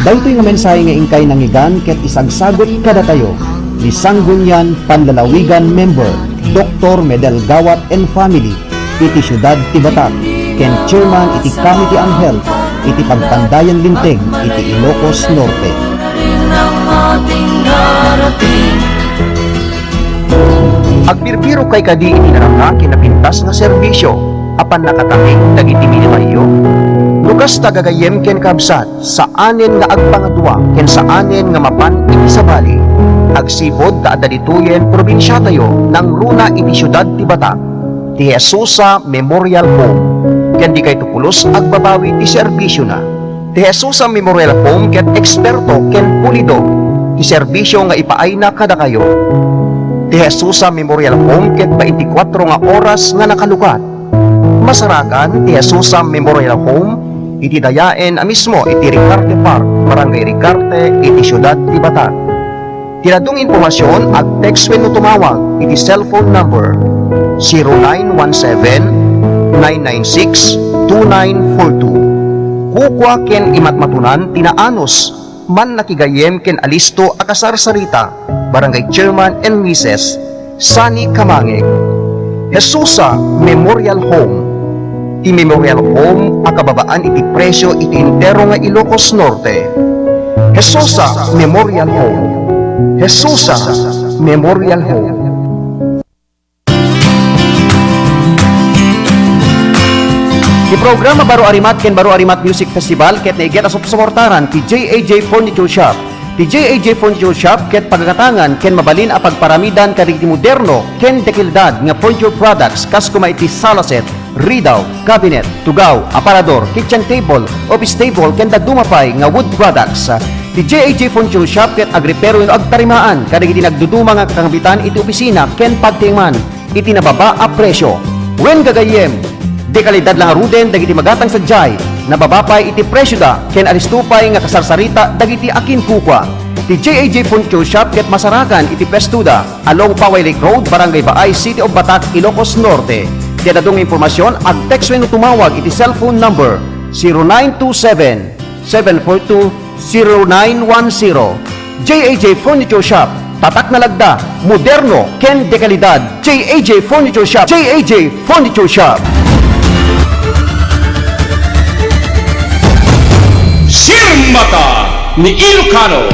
Daytoy nga mensahe nga inkay nangngegan ket isagsagut kadatayo ni Sanggunian Panlalawigan member Doktor Medel Gawat and family iti siudad ti Batak ken Chairman iti Committee on Health iti Pagpandayan Linteg iti Ilocos Norte. Agbirbirokay kadi iti narangak ken napintas nga serbisyo a pannakatanging dagiti minamariyo? No kasta, gagayyem ken kabsat, saanen nga agpangadua ken saanen nga mapan iti sabali. Agsipud ta adda ditoyen probinsiatayo nangruna iti siudad ti Batak, ti Jesusa Memorial Home, ken dikayto pulos agbabawi ti serbisiona. Ti Jesusa Memorial Home ket eksperto ken pulido ti serbisio nga ipaayna kadakayo. Ti Jesusa Memorial Home ket baintikwatro nga oras nga nakalukat. Masarakan ti Jesusa Memorial Home iti dayaen a mismo iti Ricarte Park, Barangay Ricarte, iti siudad ti Batak. Ti dadduma nga impormasion, ag-text wenno tumawag iti cellphone number zero nine one seven, nine nine six, two nine four two. Kukua ken imatmatunan ti naanus, mannakigayem ken alisto a kasarsarita, Barangay Chairman and Missus Sani Kamangeg. Jesusa Memorial Home. Ti Memorial Home a kababaan iti presio iti entero nga Ilocos Norte. Jesusa Memorial Home. Jesusa Memorial Home. Ti programa Baro a Rimat ken Baro a Rimat Music Festival ket naiget a supsuportaran ti J A J Furniture Shop. Ti J A J Furniture Shop ket pagagatangan ken mabalin a pagparamidan kadagiti moderno ken dekalidad nga furniture products kas koma iti sala set, ridaw, cabinet, tugaw, aparador, kitchen table, office table ken dadduma pay nga wood products. Ti J A J Furniture Shop ket agrepero wenno agtarimaan kadagiti nagduduma nga kakambitan iti opisina ken pagtiengan iti nababa a presio. Wen gagayyem, dekalidad la ngaruden dagiti magatang sadiay, nababa pay iti presioda ken alisto pay nga kasarsarita dagiti akinkukua. Ti J A J Furniture Shop ket masarakan iti pwestoda, along Paway Lake Road, Barangay Baay, City of Batac, Ilocos Norte. Ti adda nga impormasion, ag-text wenno tumawag iti cellphone number zero nine two seven, seven four two, zero nine one zero. J A J Furniture Shop, tatak nga lagda, moderno, ken dekalidad. J A J Furniture Shop, J A J Furniture Shop. Sirmata ni Ilocano.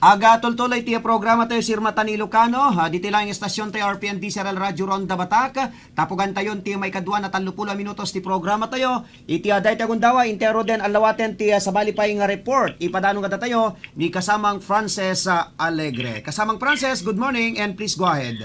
Aga tultuloy ti programa tayo, Sirmata ni Ilocano, ha, ditoy lang estasion tayo, R P N D C R L Radio Ronda Batac. Tapugan tayo ti maikadua na tallopulo a minutos ti programa tayo. Iti, ah, dayta gundaway, intero den alawaten ti, ah, sabali pay nga report. Ipadano kadatayo ni Kasamang Frances, ah, Alegre. Kasamang Frances, good morning and please go ahead.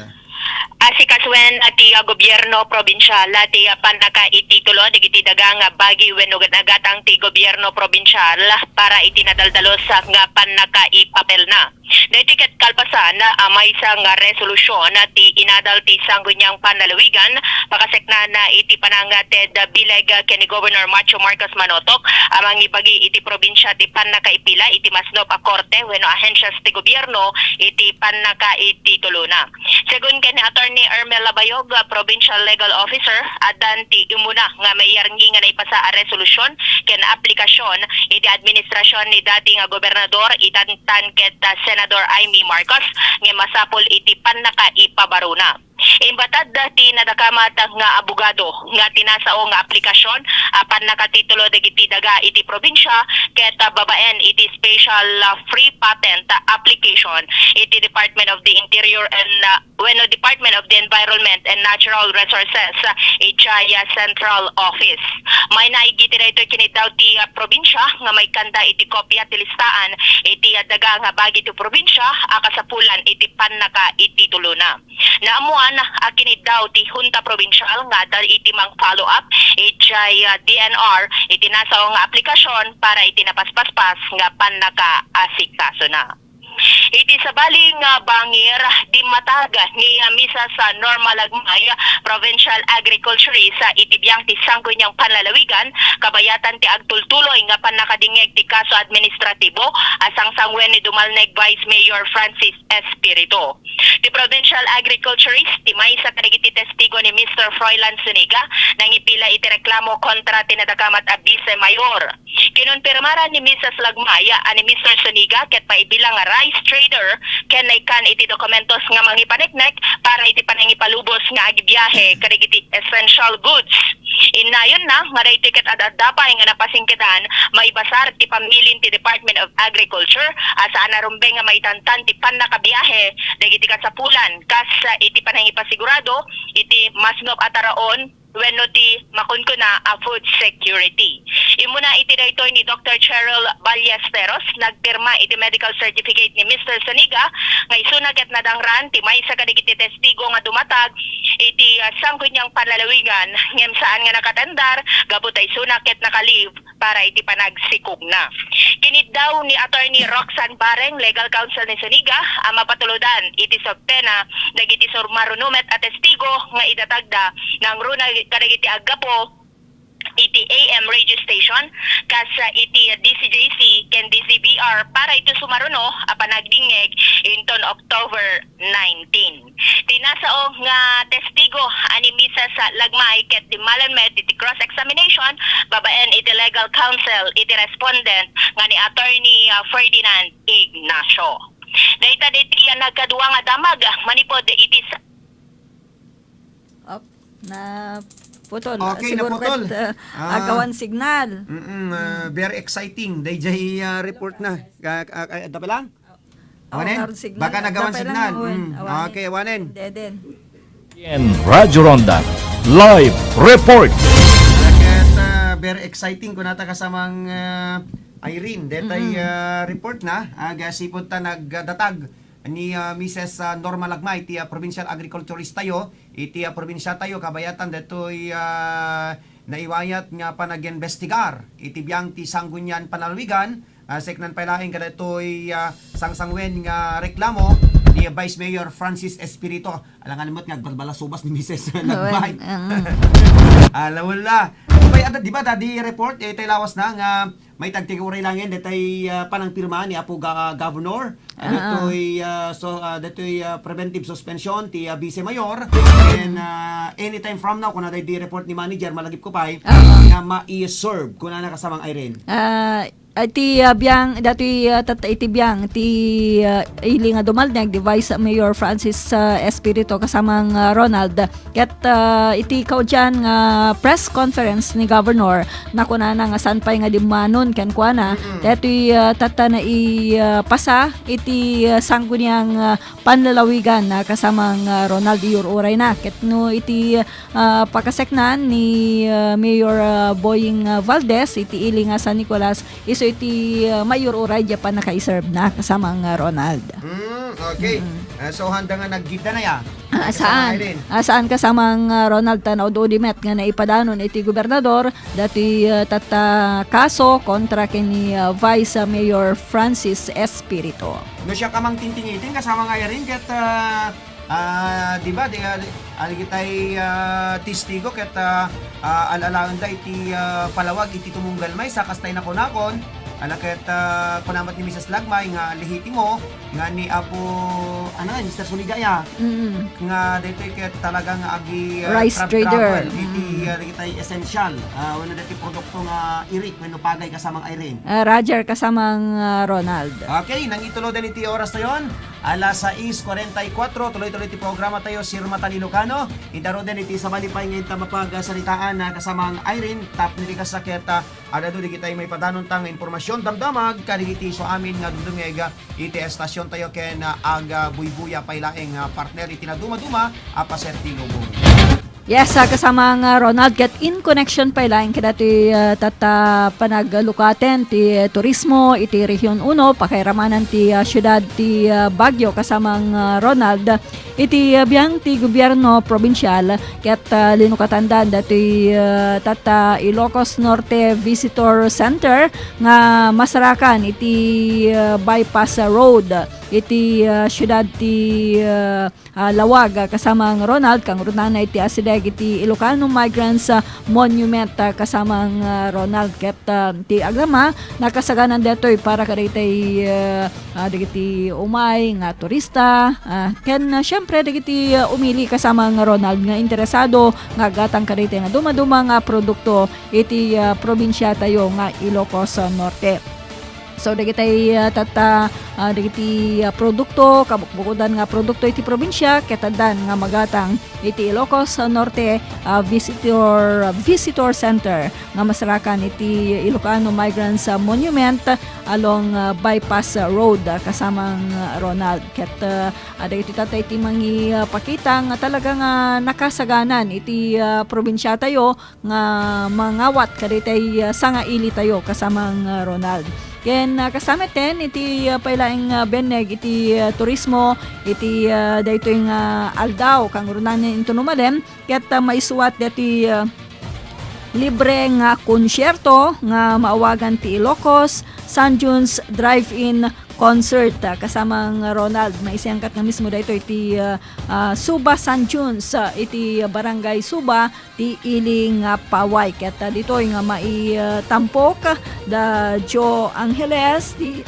Asikasuen ti, ah, gobyerno probinsial ti, ah, pannakaititulo dagiti daga nga bagi wenno nagatang ti gobyerno probinsial para iti nadaldalos nga pannakaipapelna. Daytoy ket kalpasan a maysa nga resolusyon ti inadal ti Sangguniang Panlalawigan, pakaseknana iti panangted bileg ken ni Governor Macho Marcos Manotok a mangibagi iti probinsia ti pannakaipila iti masnop a korte wenno ahensias ti gobyerno iti pannakaititulona. Segun ken ni Attorney Ermel Labayog, Provincial Legal Officer, addan ti umuna nga mayarngi nga naipasa a resolusyon ken aplikasyon iti administrasyon ni dati nga gobernador itan tan ket, ah, Senador Imee Marcos nga masapul iti pannakaipabaruna. Imbatad ti nadakamat nga abogado nga tinasao nga aplikasyon a pannakatitulo dagiti daga iti probinsia ket, ah, babaen iti special, ah, free patent application iti Department of the Interior and, ah, wenno Department of the Environment and Natural Resources, ah, idiay, ah, Central Office. Mainaig iti daytoy kiniddaw ti, ah, probinsia nga maikanda iti kopia ti listaan iti, ah, daga nga bagi ti probinsia a kasapulan iti pannakaititulona. Naammoan a kiniddaw ti Hunta Probinsial nga adda iti mang-follow up idiay, ah, D N R iti nasao nga aplikasyon para iti napaspaspas nga pannakaasikasona. Iti sabali nga bangir, dimmatag ni, ah, Missus Norma Lagmay, provincial agriculturist, ah, iti biang ti Sangguniang Panlalawigan, kabayatan ti agtultuloy nga pannakadingngeg ti kaso administratibo a sangsanguen ni Dumalneg Vice Mayor Francis Espiritu. Ti provincial agriculturist, ti maysa kadagiti testigo ni Mister Froilan Zuniga, nangipila iti reklamo kontra ti nadakamat a Vice Mayor. Kinonpirmaran ni Missus Lagmay a ni Mister Zuniga ket maibilang nga rice trader ken naikkan iti dokumentos nga mangipaneknek para iti panangipalubos nga agibiahe kadagiti essential goods. Innayonna nga daytoy ket ad-adda pay nga napasingkedan maibasar ti pamilin ti Department of Agriculture a saan a rumbeng nga maitantan ti pannakabiahe dagiti kasapulan kas, ah, iti panangipasigurado iti masnop a taraon wenno ti makunkuna a food security. Immuna iti daytoy ni Doctor Cheryl Ballesteros, nagpirma iti medical certificate ni Mister Zuniga nga isuna ket nadangran ti maysa kadagiti testigo nga dumatag iti, ah, Sangguniang Panlalawigan ngem saan nga nakatendar gapu ta isuna ket naka-leave para iti panagsikogna. Kiniddaw ni Attorney Roxanne Bareng, legal counsel ni Zuniga, a mapatulodan iti subpoena dagiti sumaruno met a testigo nga idatagda nangruna kadagiti aggapu iti A M radio station kas iti D C J C ken D C V R para iti sumaruno a panagdingngeg inton October nineteen. Ti nasao nga testigo a ni Missus Lagmay ket dimmalan met iti cross-examination babaen iti legal counsel iti respondent nga ni Attorney, ah, Ferdinand Ignacio. Dayta diti, ah, nagkadua nga damag manipud iti sa- Op, na Putol. Okay, siguro naputol. Ket, uh, Ah. agawan signal. Mm-mm, uh, very exciting. Dayjay, uh, report na. Ka-, ka-, ka-, adda pa lang? Oh, awanen? Awan signal. Baka nagawan signal. Awan. Mm. Awanen. Okay, awanen. Deden. Yan, Radyo Ronda, live report. Ket, uh, very exciting kunata kasamang, uh, Irene. Detay, Mm-mm. uh, report na. Aga sipud ta nagdatag ni, ah, Misis, ah, Norma Lagmay, ti, ah, provincial agriculturist tayo, iti, ah, probinsia tayo, kabayatan datoy, ah, naiwayat nga panagimbestigar iti biang ti Sangguniang Panlalawigan, ah, seknan pay laeng kadatoy, ah, sangsanguen nga reklamo ni Vice Mayor Francis Espirito. Alangan met nga agbalbalasubas ni Misis Lagmay. Awen, ang Ah, lawala. Di ba, di ba, dadi report, eh, tay lawas na nga may tagtiguray laeng, detay, ah, panangpirma ni Apo Ga-, Governor. Ah, Ah. detoy, ah, so, ah, detoy, ah, preventive suspension ti, ah, Vice Mayor. And, ah, anytime from now, kuna daydi report ni manager, malagip ko pay, Ah. nga mai-serve, kunana kasamang Irene. Ah, iti, ah, biang, datoy, ah, tat-, iti biang, ti, ah, ili nga dumalneg, di Vice Mayor Francis, ah, Espirito, kasamang, ah, Ronald. Ket, ah, iti kaudian nga press conference ni Governor, nakunana nga saan pay nga dimmanon kenkuana, Mm-mm. daytoy, ah, tatta nai-, ah, pasa iti, ah, Sangguniang, ah, Panlalawigan, ah, kasamang, ah, Ronald, iyur-urayna. Ket no iti, ah, pakaseknan ni, ah, Mayor, ah, Boying, ah, Valdez iti ili nga San Nicolas, isu iti, ah, maiyur-uray diay pannakaiserve na kasamang, ah, Ronald. Mm, okay. Mm. Ah, so, handa nga naggidda na ya? Ah, Kasama saan? Irene. Ah, saan kasamang, ah, Ronald, ta naud-udi met nga naipadanon iti gobernador datoy, ah, tatta kaso kontra ken ni, ah, Vice Mayor Francis Espirito. No siak a mangtingtingiting kasamang Irene ket, ah, ah, di ba, di, ah, di, ah, dagitay, ah, testigo ket, ah, ah, al-alaenda iti, ah, palawag iti tumunggal maysa, kastay nakunakon, ala ket, ah, kuna met ni Misis Lagmay nga lehitimo nga ni Apo, ano, Mister Sunigaya, Mm. nga daytoy ket talaga nga agi, ah, Rice trab-, trader. travel iti, Mm. ah, dagitay essential, ah, wenno dagiti produkto nga irik wenno pagay kasamang Irene. Ah, Roger, kasamang, ah, Ronald. Okay, nangituloden iti oras tayon. Alas sais kuarenta y kuatro, tuloy-tuloy ti programa tayo, Sirmatan Ilocano. Intaroden iti sabali pay nga inta mapagsaritaan, ah, kasamang Irene, tapno di kasakit, ah, adda dagitay maipadanon ta nga impormasyon, damdamag, kadagiti isu amin nga dumdumngeg, ah, iti estasyon tayo ken, ah, agabuybuya pay laeng, ah, partner iti naduma-duma a paset ti lubong. Yes, ah, kasamang, ah, Ronald, ket in connection pay laeng kadatoy, ah, tatta panaglukaten ti, eh, turismo iti Region Uno, pakairamanan ti, ah, siudad ti, ah, Baguio, kasamang, ah, Ronald, iti, ah, biang ti gobierno probinsial, ket, ah, linukatandan datoy, ah, tatta Ilocos Norte Visitor Center nga masarakan iti, ah, bypass road iti, ah, siudad ti, ah, ah, Laoag, ah, kasamang Ronald, kangrunana iti asideg iti Ilocano Migrants, ah, Monument, ah, kasamang, ah, Ronald. Ket, ah, ti agdama, nakasaganan daytoy para kadagitay, ah, ah, dagiti umay nga turista, ah, ken, ah, siempre, dagiti, ah, umili kasamang Ronald nga interesado nga aggatang kadagitay nga dumaduma nga produkto iti, ah, probinsia tayo nga Ilocos Norte. So, dagitay, ah, tatta, ah, dagiti, ah, produkto, kabukbukodan nga produkto iti probinsia, ket addan nga magatang iti Ilocos Norte, ah, Visitor, Visitor Center nga masarakan iti Ilocano Migrants, ah, Monument along, ah, Bypass Road, ah, kasamang, ah, Ronald. Ket, ah, dagiti tatta iti mangipakita nga talaga nga nakasaganan iti, ah, probinsia tayo nga mangawat kadaytay, ah, sangaili tayo, kasamang, ah, Ronald. Ken, ah, kasameten iti, ah, pay laeng, ah, benneg iti, ah, turismo, iti, ah, daytoy nga aldaw, kangrunana inton umalem, ket, ah, maisuat daytoy, ah, libre nga konsierto nga maawagan ti Ilocos San Juans Drive-In Concert, ah, kasamang Ronald. Maisengkat nga mismo daytoy iti, ah, ah, Suba San Juans, ah, iti Barangay Suba, ti ili nga paway. Ket, ah, ditoy nga maitampok da Joe Angeles, ti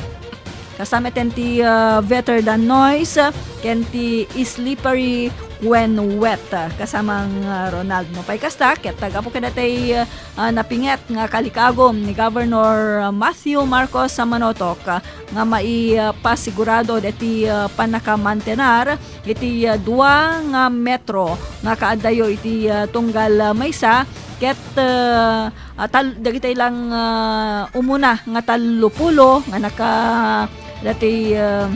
kasameten ti, ah, Vetter Dan Noise, ken ti Slippery when wet, ah, kasamang, ah, Ronald. No pay kasta, ket gapu kadagiti, ah, napinget nga kalikagum ni Governor Matthew Marcos Manotoc, ah, nga maipasigurado dagiti, ah, pannakamantenar iti, ah, dua nga metro nga kaaddayo iti, ah, tunggal, ah, maysa ket, ah, ah, tal-, dagiti lang, ah, umuna nga tallopulo nga naka-, dati, ah,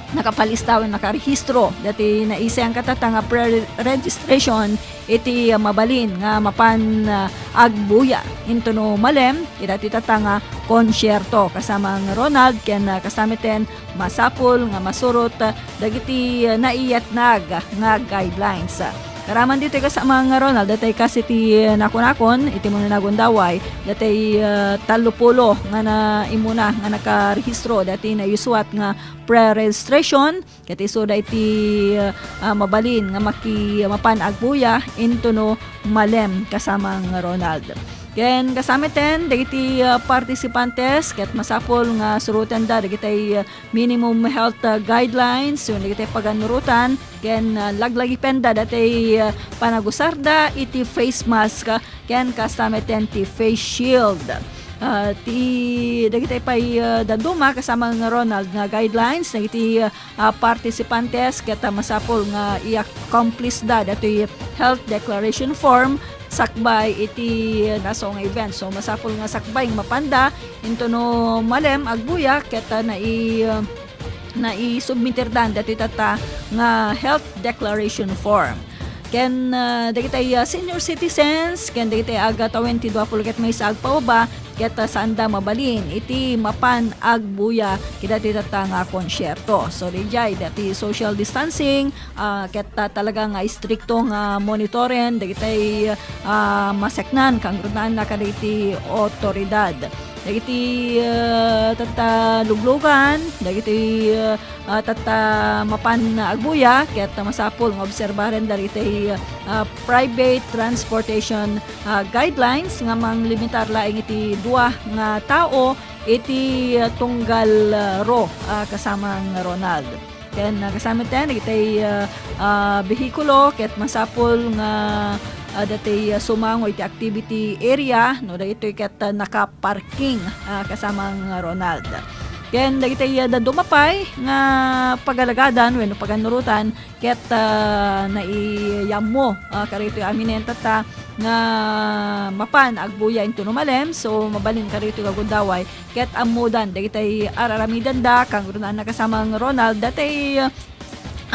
nakapalista wenno nakarehistro dati naiseng katata nga pre-registration iti, ah, mabalin nga mapan, ah, agbuya intono malem iti dati tata nga konsierto kasamang Ronald ken, ah, kasamiten masapul nga masurot, ah, dagiti, ah, naiyatnag nga guidelines. Karaman ditoy kasamang Ronald, datay kas iti, ah, nakunakon iti Mananagundaway, datay, ah, tallopulo nga na-, imuna nga nakarehistro dati naisuat nga pre-registration, ket isuda iti, ah, mabalin nga maki-, mapan agbuya intono malem kasamang Ronald. Ken kasamiten dagiti, ah, participantes ket masapul nga surotenda dagiti, ah, minimum health, ah, guidelines, wenno dagiti pagannurotan, ken, ah, laglagipenda dagiti, ah, panagusarda iti face mask, ah, ken kasamiten ti face shield. Ah, ti dagiti pay, ah, dadduma kasamang Ronald nga guidelines dagiti, ah, ah, participantes ket, ah, masapul nga i-accomplish da datoy health declaration form sakbay iti naso nga event. So, masapul nga sakbay nga mapanda intono malem agbuya ket, ah, nai-, ah, naisubmitirdan datoy tata nga health declaration form. Ken, ah, dagiti, ah, senior citizens ken dagiti aga twenty-two ket maysa agpababa, ket, ah, saanda mabalin iti mapan agbuya kadagiti tata nga konsierto. So, diay dati social distancing, ah, ket, ah, talaga nga istrikto nga monitoren dagiti, ah, maseknan, kangrunaanna kadagiti otoridad. Dagiti, ah, tata luglugan, dagiti, ah, ah, tata mapan agbuya, ket masapul nga obserbaren dagiti, ah, private transportation ah, guidelines nga manglimitar laeng iti dua nga tao iti, ah, tunggal, ah, ro, ah, kasamang Ronald. Ken, ah, kasamiten dagiti, ah, ah, behikulo ket masapul nga, ah, dati, ah, sumango iti activity area no dagitoy ket, ah, nakaparking, ah, kasamang Ronald. Ken dagiti, ah, dadduma pay nga pagalagadan wenno pagannurotan ket, ah, naiyammo, ah, kadagitoy aminen tata nga mapan agbuya intono malem. So, mabalin kadagitoy nga gundaway ket ammodan dagitay ar-aramidenda, kangrunaanna kasamang Ronald, datay, ah,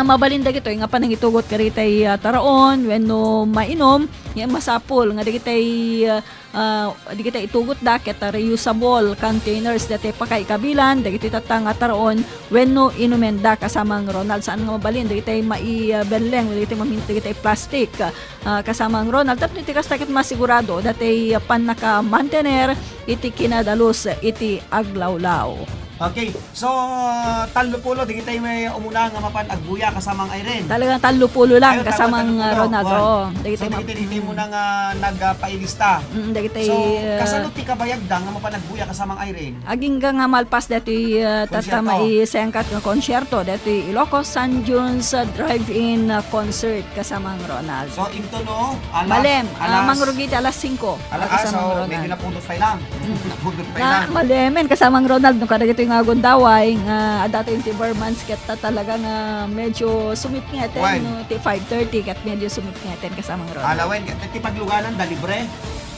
mabalin dagitoy nga panangitugot kadagitay, ah, taraon wenno mainom, ngem masapul nga dagitay, ah, ah, dagiti itugotda ket reusable containers dati pakaikabilan dagiti tata nga taraon wenno inumenda kasamang Ronald. Saan nga mabalin dagiti maibelleng dagiti mamin-, dagiti plastic, ah, kasamang Ronald. Tapno iti kasta ket masigurado dati pannakamantener iti kinadalus iti aglawlaw. Okay. So, tallopulo, dagitay may umuna nga mapan agbuya, kasamang Irene. Talagang tallopulo lang, Ay, kasamang, talagang tallopulo. Ronald. Kuwan. Oo, dagitay So, ma- dagitay, dagitay Mm. muna nga nagpailista. Mm, dagitay, So, uh, kasano ti kabayagda nga mapan agbuya, kasamang Irene? Agingga nga malpas dati, uh, Konsierto. Tatta maisengkat nga konsierto, dati Ilocos San Juans, uh, Drive-In, uh, Concert, kasamang Ronald. So, intono, alas, Malem, uh, alas mangrugi ti alas singko. Ala, Ati ah, sa so, mga Ronald. Medyo napudot pay lang. Mm. Napudot pay Na, lang. Malemen, kasamang Ronald, no, kadagitoy nga gundaway, nga adda ti Timbermans, ket ta talaga nga medyo sumipngeten, Wen. No, ti five thirty, ket medyo sumipngeten, kasamang Ronald. Ala, wen, ket ti pagluganan da, libre?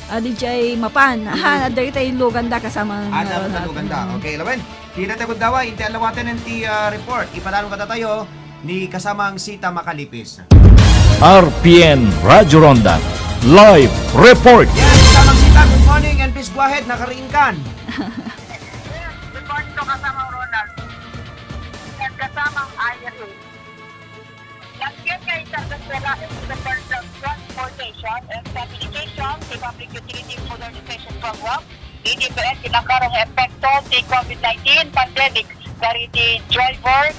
Ah, D J Mapan. Mm. Aha, adda itay luganda, kasamang Ah, dapat Ronald. Luganda. Mm. Okay, lawen. Kita ta gundaway, inti alawaten ti, ah, report. Ipadalon kada tayo. Ni kasamang Sita Makalipis. R P N Radyo Ronda, live report. Yes, kasamang Sita, good morning and please go ahead, nakariingkan. Yes, good morning to kasamang Ronald. And kasamang Irene. Nagkit nga intervention sa Department of Transportation and Communication, the Public Utility Modernization Program, D T P S, ti nakaaro nga epekto ti COVID nineteen pandemic, kari ti driver,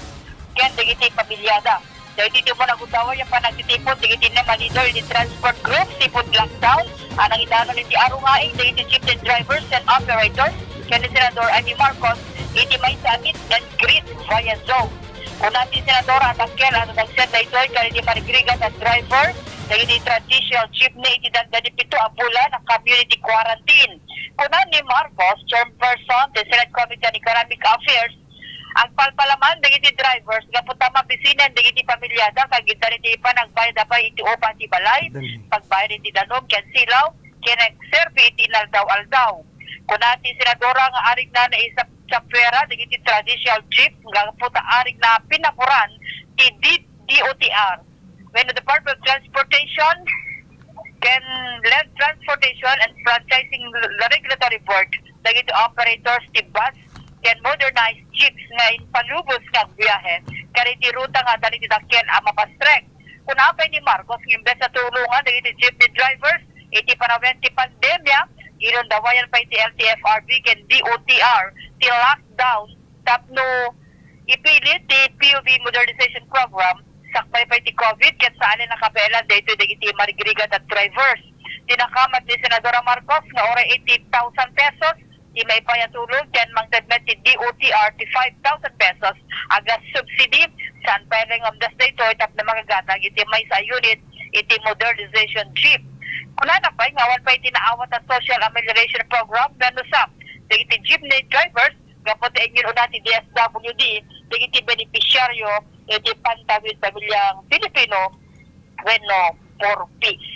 ken dagiti pamilyada. Dagiti umuna nga gundaway a panagtitipon dagiti nem a leader iti transport group, sipud lockdown, a nangidanon iti arungaing dagiti jeepney drivers ken operators, ken ni Senador Amy Marcos, iti maysa a meet and greet via Zoom. Kuna ti Senadora a dakkel a nagsend daytoy kadagiti marigrigat a driver dagiti traditional jeepney iti dandani pito a bulan a community quarantine. Kuna ni Marcos, chairperson ti Senate Committee on Economic Affairs, agpalpalaman dagiti drivers gapu ta mabisinen dagiti pamilyada ket iti panagbayad a pay iti upa ti balay, pagbayad iti danum ken silaw, ken agserbi iti inaldaw-aldaw. Kuna ti Senadora nga arigna naisapsappuera dagiti traditional jeep gapu ta arigna pinaboran ti D-, D O T R. When the Department of Transportation ken Land Transportation and Franchising Regulatory Board dagiti operators ti bus ken modernized jeeps nga impalubos nga agbiahe kadagiti ruta nga adda iti dakkel a mapastrek. Kuna pay ni Marcos nga imbes a tulongan dagiti jeepney drivers iti panawen ti pandemia, inundawayan pay ti L T F R B ken D O T R ti lockdown tapno ipilit ti P U V modernization program sakbay pay ti COVID ket saan a nakabaelan daytoy dagiti marigrigat a drivers. Dinakamat ni Senadora Marcos nga uray eighty thousand pesos ti maipay a tulong ken mangted met ti D O T R ti five thousand pesos a gas subsidy. Saan pay laeng nga umdas daytoy tapno makagatang iti maysa a unit iti modernization jeep. Kunana pay nga awan pay ti naawat a social amelioration program wenno SAP dagiti jeepney drivers gapu ta inyon-una ti D S W D dagiti benepisyaryo iti Pantawid Pamilyang Pilipino wenno four Ps.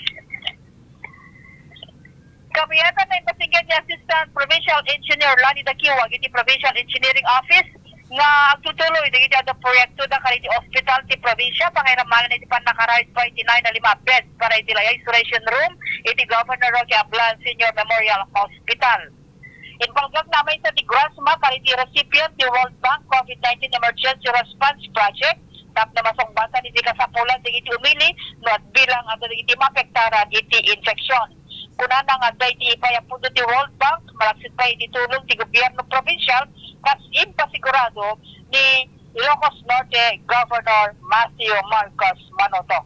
Kayatna nga imbatigan ni Assistant Provincial Engineer Lani Dakiwag iti Provincial Engineering Office nga agtutuloy dagiti adu a proyektoda kadagiti ospital ti probinsia, pangiramanan iti pannakarawid pay iti nayon a lima a beds para iti lay isolation room iti Governor Roque Ablan Senior Memorial Hospital. Imbagak a maysa ti grasma kadagiti recipient ti World Bank COVID nineteen Emergency Response Project tapno masungbatan iti kasapulan dagiti umili no agbilang adda dagiti maapektaran iti infeksyon. Kunana nga adda iti ipay a pondo ti World Bank malaksid pay iti tulong ti gobierno probinsial kas impasigurado ni Ilocos Norte Governor Matthew Marcos Manotoc.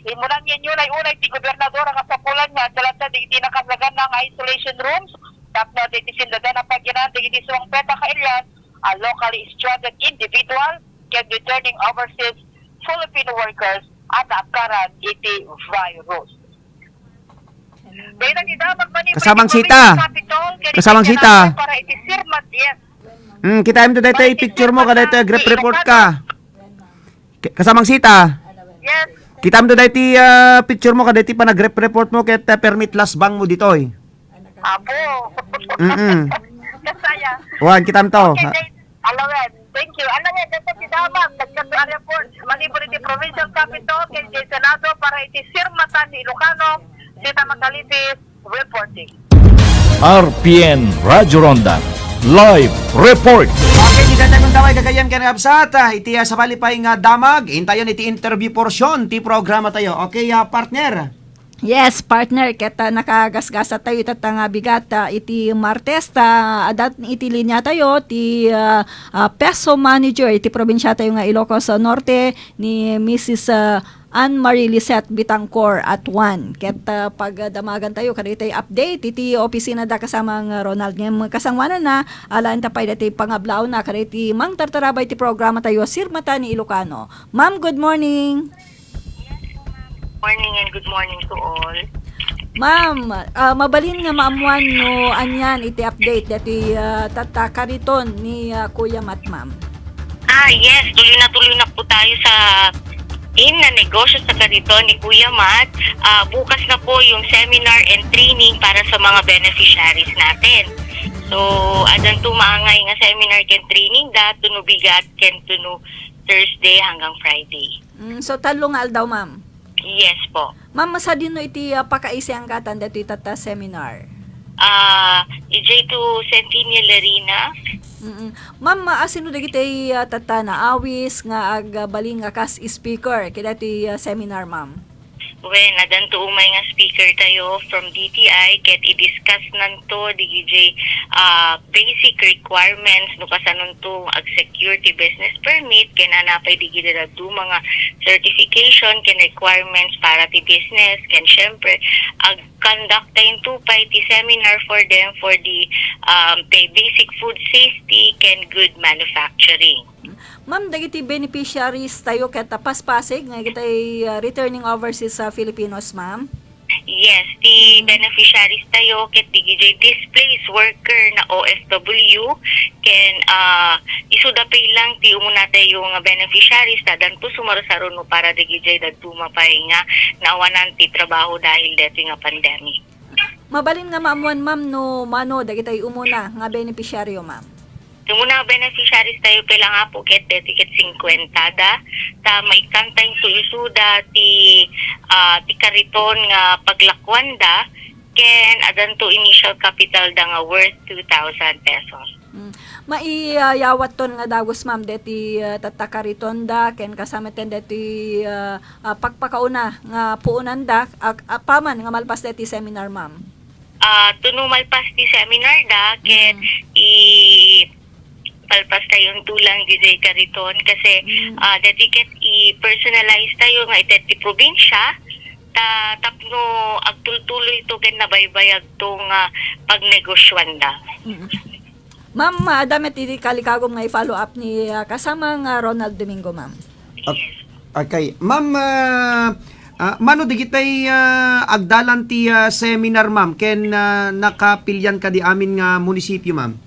Immuna nga inunay-unay ti gobernador a kasapulan nga adda latta dagiti nakasaganna nga isolation rooms tapno adda iti sindadanan a pagyanan dagiti sumangpet a kailian a locally stranded individual ken returning overseas Filipino workers a naagkaran iti virus. Dayta ti damag manipud Kasamang iti Sita. Provincial Capitol ken iti Kasamang Sita. Senado para iti sirmat, yes. Mm, kitaem to daytoy picture mo, kadaytoy agrep report ka. Ki-, Kasamang Sita. Yes. Kitaem to daytoy, ah, picture mo, kadaytoy panagrep report mo ket, ah, permit lasbang mo ditoy. Apo. Mm-mm. Kasaya. Wan, kitaem to. Okay, thank, alawen. Thank you. Alawen, dayta ti damag, dayta ti report manipud iti Provincial Capitol ken iti Senado para iti sirmatan ni Ilocano, Sita Macalipis, reporting. R P N Radyo Ronda Live Report. Okay, di tayo magdaway, gagayyem ken kabsat, ah, iti, ah, sabali pay nga damag, intayon iti interview portion ti programa tayo. Okay, ah, partner? Yes, partner, ket, ah, nakagasgasat tayo itatta nga bigat, ah, iti Martes, ta, adat iti linya tayo ti, ah, ah, PESO manager iti probinsia tayo nga Ilocos Norte, ni Missus, ah, Anne Marie Lisette Bitancor Atuan. Ket, ah, pagdamagan tayo kadaytoy update iti opisina da kasamang Ronald. Ngem kasangoanan na, alaen ta pay daytoy pangablaawna kadaytoy mangtartarabay ti programa tayo, Sirmata ni Ilocano. Ma'am, good morning. Morning and good morning to all. Ma'am, ah, mabalin nga maammuan no anian iti update daytoy, ah, tatta kariton ni, ah, Kuya Mat, ma'am. Ah, yes, tuloy na tuloy na po tayo sa in na negosyo sa kariton ni Kuya Mat. Ah, bukas na po yung seminar and training para sa mga beneficiaries natin. So, addan to maangay nga seminar ken training da, tuno bigat ken tuno Thursday hanggang Friday. Mm, so, tallo nga aldaw, ma'am? Yes po. Ma'am, sadino iti, ah, pakaisianggatan daytoy tatta seminar? Ah, idiay to Centennial Arena. Mm-mm. Ma'am, ah, sino dagiti, ah, tatta naawis nga agbalin nga kas speaker kadaytoy, ah, seminar, ma'am? Wen, addan to umay nga speaker tayo from D T I, ket i-discuss nanto digiti, ah, basic requirements no kasanonto ag-secure ti business permit, ken ania pay digiti dadduma nga certification ken requirements para ti business, ken syempre, ag-conduct tayo pay ti seminar for them for the, um, pa-, basic food safety ken good manufacturing. Ma'am, dagiti beneficiaries tayo ket, ah, paspasig nga dagiti, ah, returning overseas, ah, Filipinos, ma'am? Yes, ti Mm. beneficiaries tayo ket dagiti displaced worker na O F W ken, ah, isuda pay lang ti umuna tayo nga beneficiaries ta addanto sumarsaruno para dagiti dadduma pay nga naawanan ti trabaho dahil detoy nga pandemic. Mabalin nga maammuan, ma'am, no mano dagiti umuna nga beneficiaryo, ma'am? Ti umuna beneficiaries tayo pay lang, Apo, ket deti ket singkuenta da. Ta maikkan tayo isuda ti, ah, ti kariton nga paglakuanda, ken addanto initial capital da nga worth two thousand pesos. Mm. Maiyawatton nga dagus, ma'am, deti, ah, tatta karitonda, ken kasametten deti, ah, ah, pagpakauna nga puonanda, ag-, apaman nga malpas deti seminar, ma'am? Ah, tuno malpas ti seminar da, ket Mm. i-, palpas tayo lang diay kariton kasi, Mm. ah, deti ket i-personalize tayo nga ited ti probinsya, ta tapno agtultuloy to ken nabaybayag to nga pagnegosyoanda. Mm. Ma'am, ah, adda met iti kalikagum nga i-follow up ni, ah, kasama nga Ronald Domingo, ma'am. Ok-, Yes. okay. Ma'am, ah, ah, mano dagiti, ah, agdalan ti, ah, seminar, ma'am, ken, ah, nakapilian kadi amin nga munisipyo, ma'am?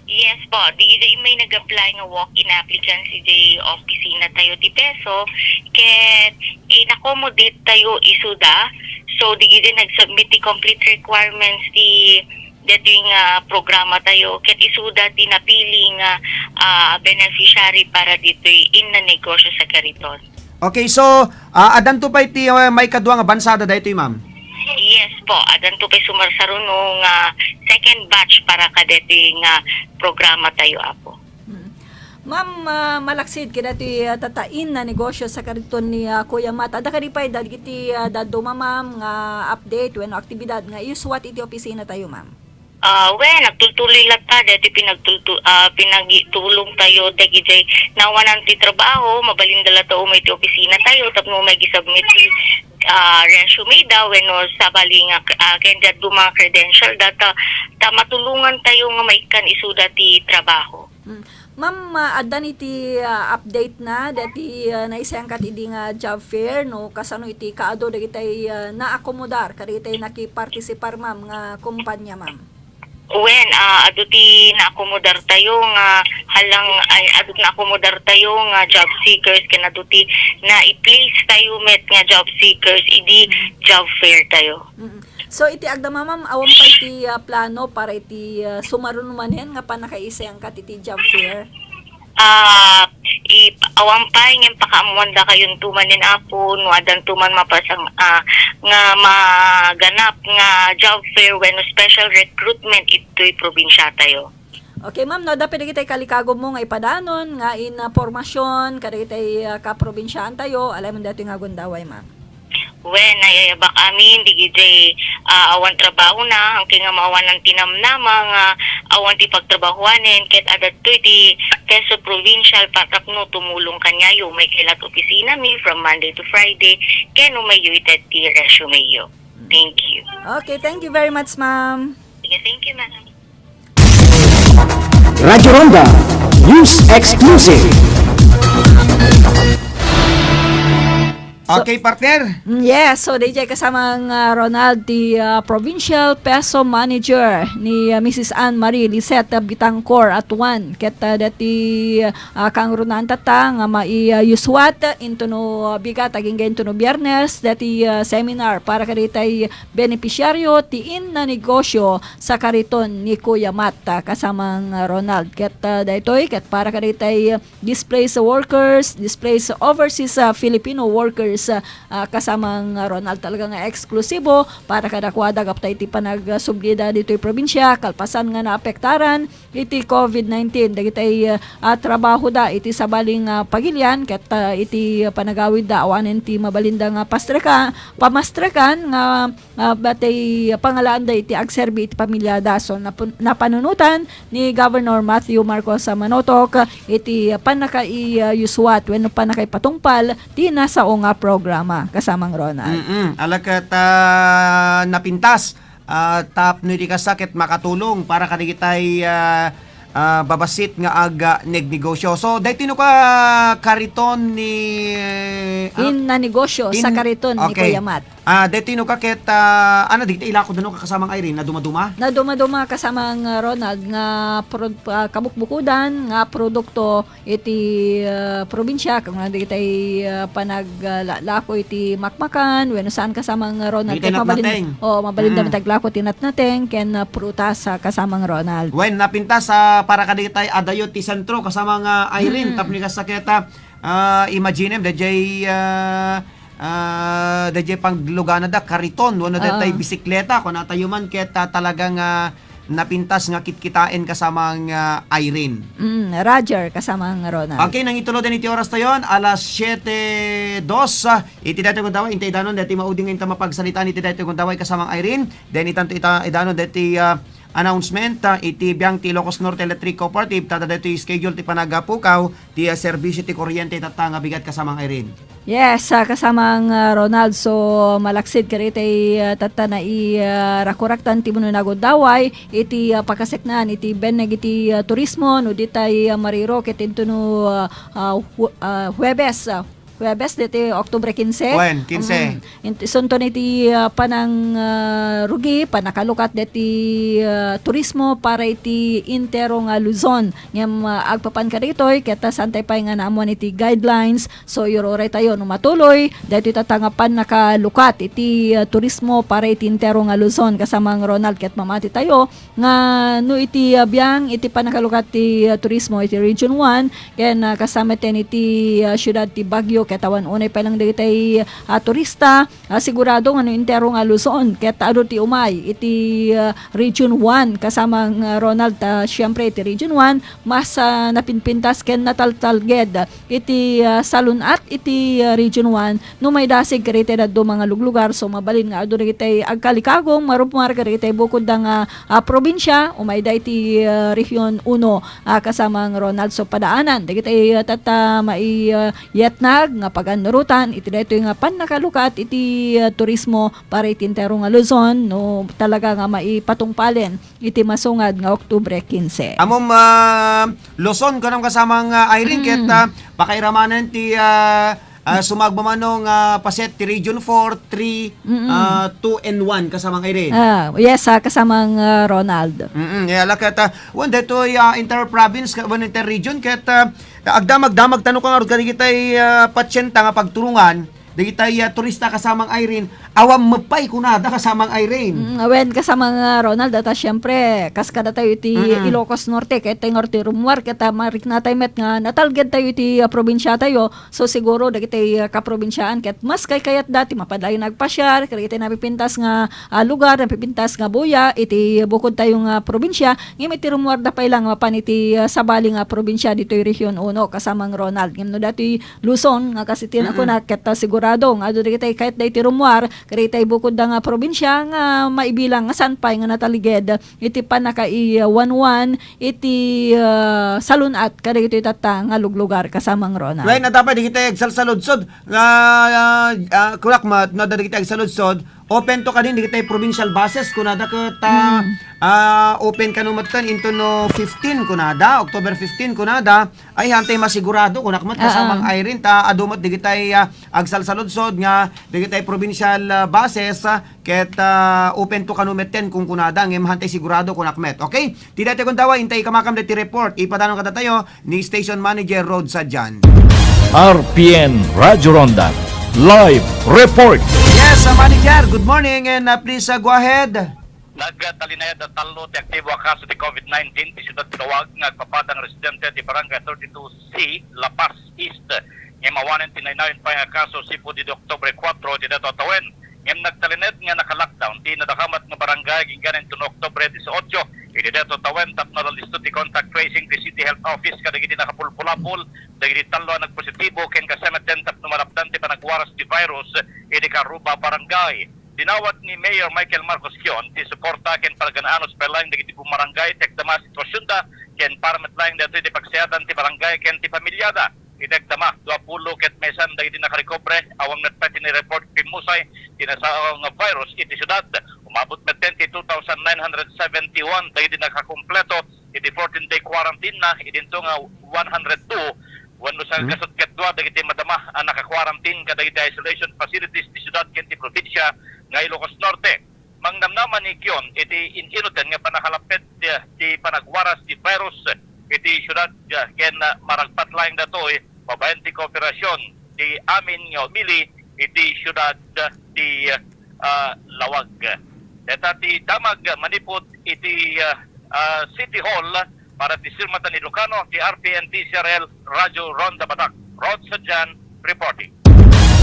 Yes po. Dagiti may nag-apply nga walk-in applicants iti opisina tayo ti PESO, ket in-accommodate tayo isuda. So, dagiti nag-submit ti complete requirements ti detoy nga programa tayo, ket isuda ti napili nga, ah, beneficiary para ditoy in na negosyo sa kariton. Okay, so, ah, addanto pay ti, ah, maikadua nga bansada daytoy, ma'am? Yes po, addanto pay sumarsaruno nga second batch para kadeti nga programa tayo, Apo. Mm. Ma'am, ah, malaksid kadaytoy, ah, tatta in na negosyo sa kariton ni, ah, Kuya Mat. Adda kadi pay dagiti, ah, dadduma, ma'am, nga update wenno aktibidad nga isuat iti opisina tayo, ma'am? Ah, wen, nagtultuloy latta deti pinagtultu-, ah, pinagitulong tayo dagiti naawanan ti trabaho, mabalinda latta umay ti opisina tayo tapno umay gisubmit ti, ah, resume da wenno sabali nga, ah, ken dadduma nga credential da ta, ta matulongan tayo nga maikkan isuda ti trabaho. Mm. Ma'am, ah, addan iti, ah, update na deti, ah, naisengkat idi nga job fair, no, kasano iti kaadu dagiti, ah, naakomodar kadagiti nakipartisipar, ma'am, nga kumpanya, ma'am? Wen, ah, adu ti naakomodar tayo nga halang, ay, adu ti naakomodar tayo nga job seekers ken adu ti na-i-place tayo met nga job seekers idi job fair tayo. Mm. So, iti agdama, ma'am, awan pay ti, ah, plano para iti, ah, sumaruno manen nga pannakaisengkat iti job fair? Ah, i-, awan pay ngem pakaammoandakayonto manen, Apo, no addanto man mapasang-, ah, nga maganap nga job fair wenno special recruitment itoy probinsia tayo. Okay, ma'am, no, adda pay dagiti kalikagummo nga ipadanon nga in, ah, pormasion kadagiti, ah, kaprobinsiaan tayo, alamon daytoy nga gundaway, ma'am. Wen, nayayabak amin, dagiti, ah, awan trabahona, angke nga maawanan ti namnama nga awan ti pagtrabahoanen, ket adda daytoy ti PESO Provincial para tapno tumulong kaniayo, umay kay la't opisinami from Monday to Friday, ken umayyo ited ti resumeyo. Thank you. Okay, thank you very much, ma'am. Sige, thank you, ma'am. Radyo Ronda, News Exclusive. So, okay, partner. Mm, yes, so, D J, kasamang, ah, Ronald, ti, ah, Provincial PESO Manager ni, ah, Missus Anne Marie Lisette Bitangcor Atuan. Ket, ah, dati, ah, kangrunaan tatta nga mai-, ah, isuat intono bigat agingga intono Biyernes, dati, ah, seminar para kaditay benepisyaryo ti in na negosyo sa kariton ni Kuya Matt, ah, kasamang, ah, Ronald. Ket, ah, daytoy, ket para kaditay displaced workers, displaced overseas, ah, Filipino workers, ah, ah, kasamang, ah, Ronald, talaga nga eksklusibo para kadakuada gapu ta iti panagsublida ditoy probinsya, kalpasan nga naapektaran iti covid nineteen, dagitay, ah, trabahoda iti sabali nga pagilian ket, ah, iti panagawidda awanen ti mabalinda nga pastreka-, pamastrekan nga, ah, batay pangalaanda iti agserbi iti pamiliada. So, napun-, napanunotan ni Governor Matthew Marcos Manotok iti pannakaiusuat wenno pannakaipatungpal ti nasao nga programa, kasamang Ronald. Mm-mm. Ala ket, ah, napintas ah, tapno iti kasta ket makatulong para kadagitay, ah, ah, babasit nga ag-, ah, negnegosyo. So, daytoy no ka kariton ni, ah, In na negosyo sa in-, kariton ni okay. Kuya Mat. Ah, daytoy no ka ket, ah, ano, dagiti ilako da no ka kasamang Irene, nadumaduma? Nadumaduma kasamang, ah, Ronald nga pro-, ah, kabukbukodan nga produkto iti, ah, probinsya, kung ano dagiti, ah, panag-, ah, la-, lako iti makmakan, wenno saan kasamang Ronald, Dagiti ket mabalin-, natnateng. Oo, mabalin Mm. dagiti aglako ti natnateng, ken, ah, prutas, ah, kasamang Ronald. Wen, napintas, ah, para kadagiti adayo ti sentro, kasamang Irene, Mm. tapno kasta ket, ah, ah, imaginem, dayjay, ah, ah, dayjay pangluganada, kariton, wenno daytay Oo. bisikleta, kunatayo man ket, ah, talagang, ah, napintas nga kitkitaen kasamang, ah, Irene. Mm, Roger, kasamang Ronald. Okay, nangituloden iti oras tayon, alas siete dos, ah, iti daytoy gundaway, intay idanon, daytoy maudi nga inta mapagsalitaan iti daytoy gundaway kasamang Irene. Then, itanto ita, idanon, daytoy, ah, announcement, ah, iti biang ti Ilocos Norte Electric Cooperative, tada daytoy schedule ti panagapukaw, ti, ah, serbisyo ti kuryente, tatta nga bigat kasamang Irene. Yes, ah, kasamang, ah, Ronald. So, malaksid kadagiti, ah, tatta nai-, ah, rakuraktan ti mano nga gundaway, iti, ah, pakaseknaan, iti benneg iti, ah, turismo, no ditay, ah, mariro, ket intono, ah, ah, Hu-, ah, Huwebes, ah, Huwebes, deti Oktubre kinse. Wen, kinse. Mm. Int-, isunton iti, ah, panang, ah, rugi, panakalukat deti, ah, turismo para iti intero nga Luzon. Ngem, ah, agpapan kaditoy, ket, ah, saantay pay nga naammuan iti guidelines. So, iruray tayo no matuloy, daytoy tatta nga pannakalukat iti, ah, turismo para iti intero nga Luzon. Kasamang Ronald, ket mamati tayo nga no iti, ah, biang iti pannakalukat ti, ah, turismo iti Region one, ken, ah, kasta met iti, ah, siudad ti Baguio, ket awan unay pay lang dagiti, ah, turista, ah, sigurado nga no intero nga Luzon, ket adu ti umay iti, ah, Region one, kasamang, ah, Ronald, ah, siyempre iti Region one, mas, ah, napinpintas ken nataltalged iti, ah, salun-at iti, ah, Region one, no maidasig kadagiti dadduma nga luglugar, so mabalin nga adu dagiti agkalikagum, marummuar kadagiti bukod da nga, ah, probinsya, umayda iti, ah, Region uno, ah, kasamang Ronald. So padaanan dagiti, ah, tatta mai, ah, yetnag nga pagannurotan iti daytoy nga pannakalukat iti, ah, turismo para iti entero nga Luzon, no talaga nga maipatungpalen iti masungad nga Oktubre kinse. Ammom, ah, Luzon, kunam kasamang, ah, Irene, ket, Mm. ah, pakairamanen ti, ah, ah, sumagmamano nga paset ti Region four, three, Mm-mm. ah, two, and one, kasamang Irene. Ah, yes, ah, kasamang, ah, Ronald. Mm-mm. Ya, la, ket, ah, wen, daytoy, ah, inter-province, ka-, wen, inter-region, ket, ah, agdamag-damag tano ka ngarud kadagitay, ah, pasyenta nga pagturungan, dagitay, ah, turista, kasamang Irene, awan met pay kunada, kasamang Irene. Mm, wen, kasamang, ah, Ronald, ta siyempre, kas kadatayo iti Mm-mm. Ilocos Norte, ket tayo ngarud ti rummuar, ket, ah, mariknatayo met nga natalged tayo iti, ah, probinsia tayo. So, siguro, dagiti, ah, kaprobinsiaan, ket mas kaykayatda ti mapadayo nga agpasiar, kadagiti napipintas nga, ah, lugar, napipintas nga buya, iti bukod tayo nga probinsia, ngem iti rummuarda pay lang mapan iti, ah, sabali nga probinsia ditoy Region uno, kasamang Ronald. Ngem no datoy Luzon nga kas iti Mm-mm. nakuna, ket, ah, sigurado nga adu dagiti kayatda iti rummuar, kadagiti bukod da nga probinsia nga maibilang nga saan pay nga natalged iti pannakaiwanwan iti, ah, salun-at kadagitoy tatta nga luglugar, kasamang Ronald. Wen, adda pay dagiti agsalsaludsod nga, ah, ah, kunak met, no, dagiti agsaludsod, open to kadin dagiti provincial buses, kunada ket, ah, Mm. ah, open kano metten into no fifteen, kunada, October fifteen, kunada, ay, hantay masigurado, kunak met, Ah, kasamang ah. Irene, ta adu met dagiti, ah, agsalsaludsod nga dagiti provincial, ah, buses, ah, ket, ah, open to kano metten kunkunada, ngem hantay sigurado, kunak met. Okay? Ti daytoy gundaway, intay kamakam daytoy report. Ipadano kadatayo ni Station Manager Rod Sadian. R P N Radyo Ronda Live Report. Yes, ah, Manager, good morning and, ah, please, ah, go ahead. Nagtalinayad a tallo ti aktibo a kaso ti COVID nineteen ti siudad ti Laoag nga agpapadang residente ti Barangay thirty-two C, La Paz East. Ngem awanen ti nainayon pay nga kaso sipud idi Oktubre kuatro ti daytoy a tawen. Ngem nagtalinaed nga naka-lockdown ti nadakamat nga barangay agingganan inton Oktubre dieciocho idi daytoy a tawen tapno nalisto ti contact tracing ti City Health Office kadagiti nakapulpulapol dagiti tallo a nagpositibo ken kasametten tapno malapdan ti panagwaras ti virus idi Carruba Barangay. Dinawat ni Mayor Michael Marcos Kion ti suporta ken panagan-an a hospital line dagiti bumarangay ti agdama a situasionda ken para met laeng daytoy ti pagsayaatan ti barangay ken ti pamiliada. Iti agdama, duapulo ket maysan dagiti nakarekobre, awan met pay ti nireport pimmusay ti nasao nga virus iti siudad. Umabot metten ti two thousand nine hundred seventy-one dagiti nakakumpleto iti fourteen-day quarantine na, idinto nga one hundred two, wenno sa Hmm. kasut ket dua dagiti madama a naka-quarantine kadagiti isolation facilities ti siudad ken ti probinsia nga Ilocos Norte. Mangnamnama ni Kion iti in-inuten nga pannakalapped ti, ti panagwaras ti virus iti siudad, ah, ken, ah, maragpat laeng datoy babaen ti kooperasyon ti amin nga umili iti siudad ti, ah, Lawag. Deta ti damag manipud iti, ah, ah, City Hall para ti Sirmatan Ilocano ti R P N T C R L Radio Ronda Batak. Rod Sajan reporting.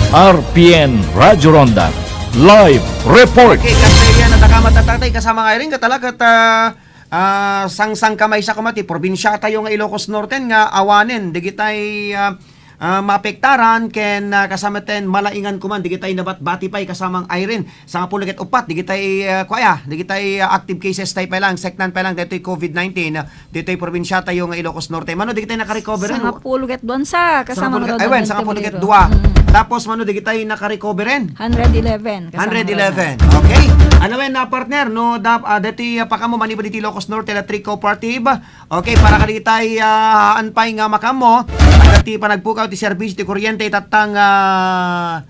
R P N Radio Ronda Live Report. Okay, kasta iyan, adda ka matatay kasama nga Irene, katala ket, ah, ah, sangsangkamaysa koma ti probinsiatayo nga Ilocos Norte nga awanen dagitay, ah, ah, maapektaran ken, ah, kasamaten malaingan koma dagitay nabatbati pay kasamang Irene. Sangapulo ket uppat dagitay, ah, kuaya, dagitay, ah, active cases tayo pay lang, seknan pay lang daytoy COVID nineteen, ah, ditoy probinsiatayo nga Ilocos Norte. Mano dagitay nakarecover? Sangapulo ket duansa, kasama Sangapulo ket, ay, wen, sangapulo ket dua. Mm. Tapos, mano dagitay nakarecover? Hundred eleven, kasama Hundred eleven. Okay. Ano wen na, partner, no, dap-, ah, dati, ah, pakamo manipud iti Ilocos Norte Electric Cooperative. Okay, para kadagitay, ah, haan pay nga makamo, dati panagpukaw ti serbisyo ti kuryente, itattang, ah,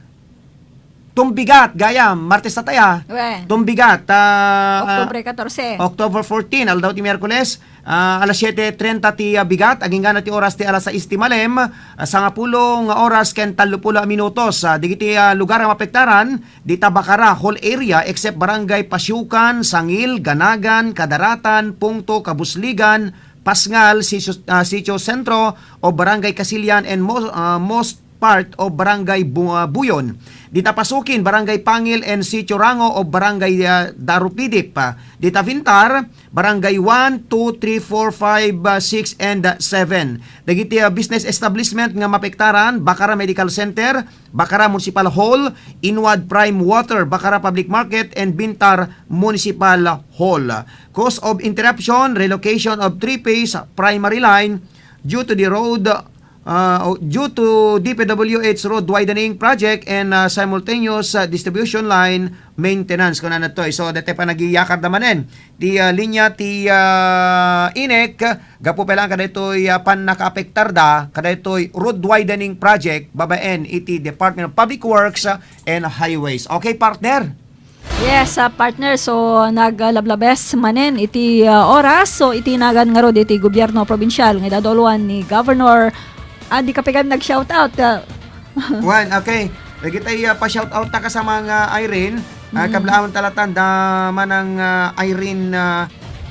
tumbigat, gayam, Martes ta taya. Wen. Tumbigat, ah, October katorse. October fourteen, aldaw ti Miyerkules, ah, alas siete trenta ti, ah, bigat, agingga na ti oras ti alas sais ti malem, ah, sangapulo nga oras ken tallopulo a minutos. Ah, dagiti, ah, lugar a mapektaran, dita Bacara whole area except Barangay Pasiukan, Sangil, Ganagan, Kadaratan, Pungto, Kabusligan, Pasngal, Sitio, ah, Sitio Sentro o Barangay Casilian and mo-, ah, most part of Barangay Bu-, ah, Buyon. Dita Pasukin, Barangay Pangil and Sitio Rango of Barangay, ah, Darupidip. Ah, dita Vintar, Barangay one, two, three, four, five, ah, six, and, ah, seven. Dagiti, ah, business establishment nga mapektaran, Bacara Medical Center, Bacara Municipal Hall, Inwad Prime Water, Bacara Public Market, and Vintar Municipal Hall. Cause of interruption, relocation of three-phase primary line due to the road, uh, due to D P W H road widening project and, uh, simultaneous, uh, distribution line maintenance. Kunana toy. So, dati pa nagyayakar da manen ti, uh, linya ti, uh, INEC, gapu pa lang kadaytoy, uh, pannakaapektar da kadaytoy road widening project babaen iti Department of Public Works, uh, and Highways. Okay, partner? Yes, ah, partner. So, naglablabes manen iti, ah, oras. So, iti nagan ngarud iti gobyerno probinsial nga idadauluan ni Governor, ah, di ka pay nag-shoutout, ah. Wen, okay. Dagitay, ah, pa-shoutout ta kasama nga Irene. Ah, Mm. Kablaawan ta latan da manang, ah, Irene, ah,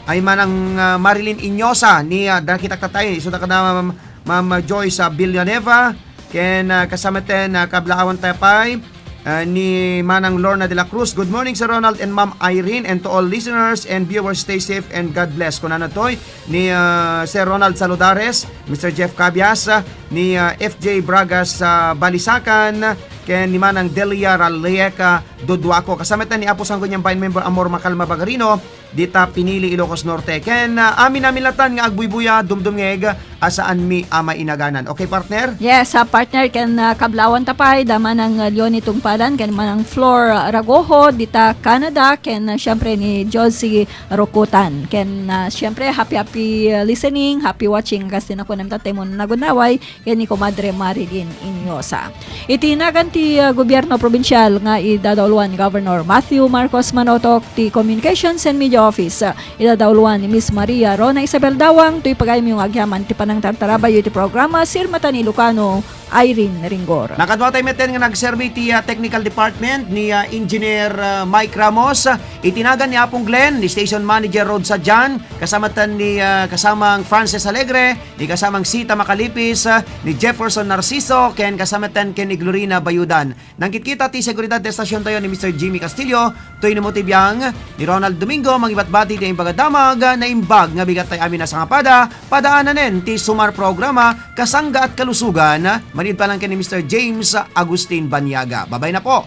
ay manang, ah, Marilyn Inyosa ni, ah, dakitak tatay. So, da kada Ma'am, Ma'am Joyce, ah, Villanueva. Ken, ah, kasamaten, ah, kablaawan tayo pay, ah, ni Manang Lorna de la Cruz. "Good morning, Sir Ronald and Ma'am Irene, and to all listeners and viewers, stay safe and God bless." Kunana toy ni, ah, Sir Ronald Saludares, Mister Jeff Cabias, ah, ni, ah, F J Bragas sa Balisacan, ken ni Manang Delia Raleca Duduaco. Kasamaten ni Apo Sangguniang Bayan Member Amor Macalma Bagarino, dita pinili Ilocos Norte. Ken, ah, amin-amin latan nga agbuybuya, dumdumngeg, a saanmi a mainaganan. Okay, partner? Yes, ah, partner, ken, ah, kablaawan ta pay, da manang, ah, Leonie Tungpalan, ken manang Flor, ah, Ragojo, dita Canada, ken, ah, siyempre ni Josie Rokutan. Ken, ah, siyempre, happy, happy, ah, listening, happy watching, kas ti nakunem ta, tay mo nagunaway, ken ni Komadre Marilyn Inyosa. Iti nagan ti, ah, gobyerno probinsial nga idadauluan ni Governor Matthew Marcos Manotok ti Communications and Media Office, ah, idadauluan ni Miss Maria Rona Isabel Dawang, toy pagayamyo nga agyaman ti panangtartarabayo iti programa, Sirmatan Ilocano, Irene Ringgor. Nakadua tayo metten nga nagserbi ti, ah, technical department ni, ah, Engineer, ah, Mike Ramos, ah, iti nagan ni Apong Glenn, ni Station Manager Rod Sadian, kasamatan ni, ah, kasamang Frances Alegre, ni kasamang Sita Macalipis, ah, ni Jefferson Narciso, ken kasamaten ken ni Glorina Bayudan. Nangkitkita ti seguridad ti estasion tayo ni Mister Jimmy Castillo, toy ni mo ti biang ni Ronald Domingo, mangibatbati ti imbag a damag, naimbag nga bigat tay amin a sangapada, padaananen ti Sumar programa, Kasanggaat Kalusugan, manipud pay lang ken ni Mister James Agustin Baniaga. Babay na po.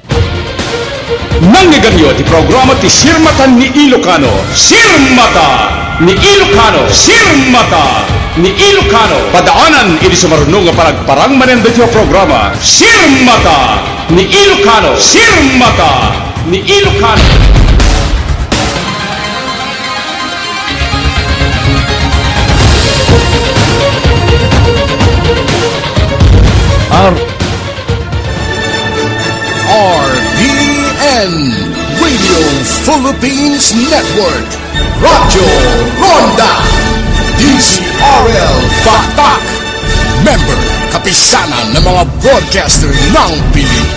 Nangngegyo ti programa ti Sirmatan ni Ilocano. Sirmata ni Ilocano. Sirmata ni Ilocano. Padaanan iti sumaruno nga panagparang manen daytoy a programa. Sirmata ni Ilocano. Sirmata ni Ilocano. and Radio Philippines Network, Radyo Ronda, D Z R L Batak, member, Kapisanan ng mga Broadcaster ng Pilipinas.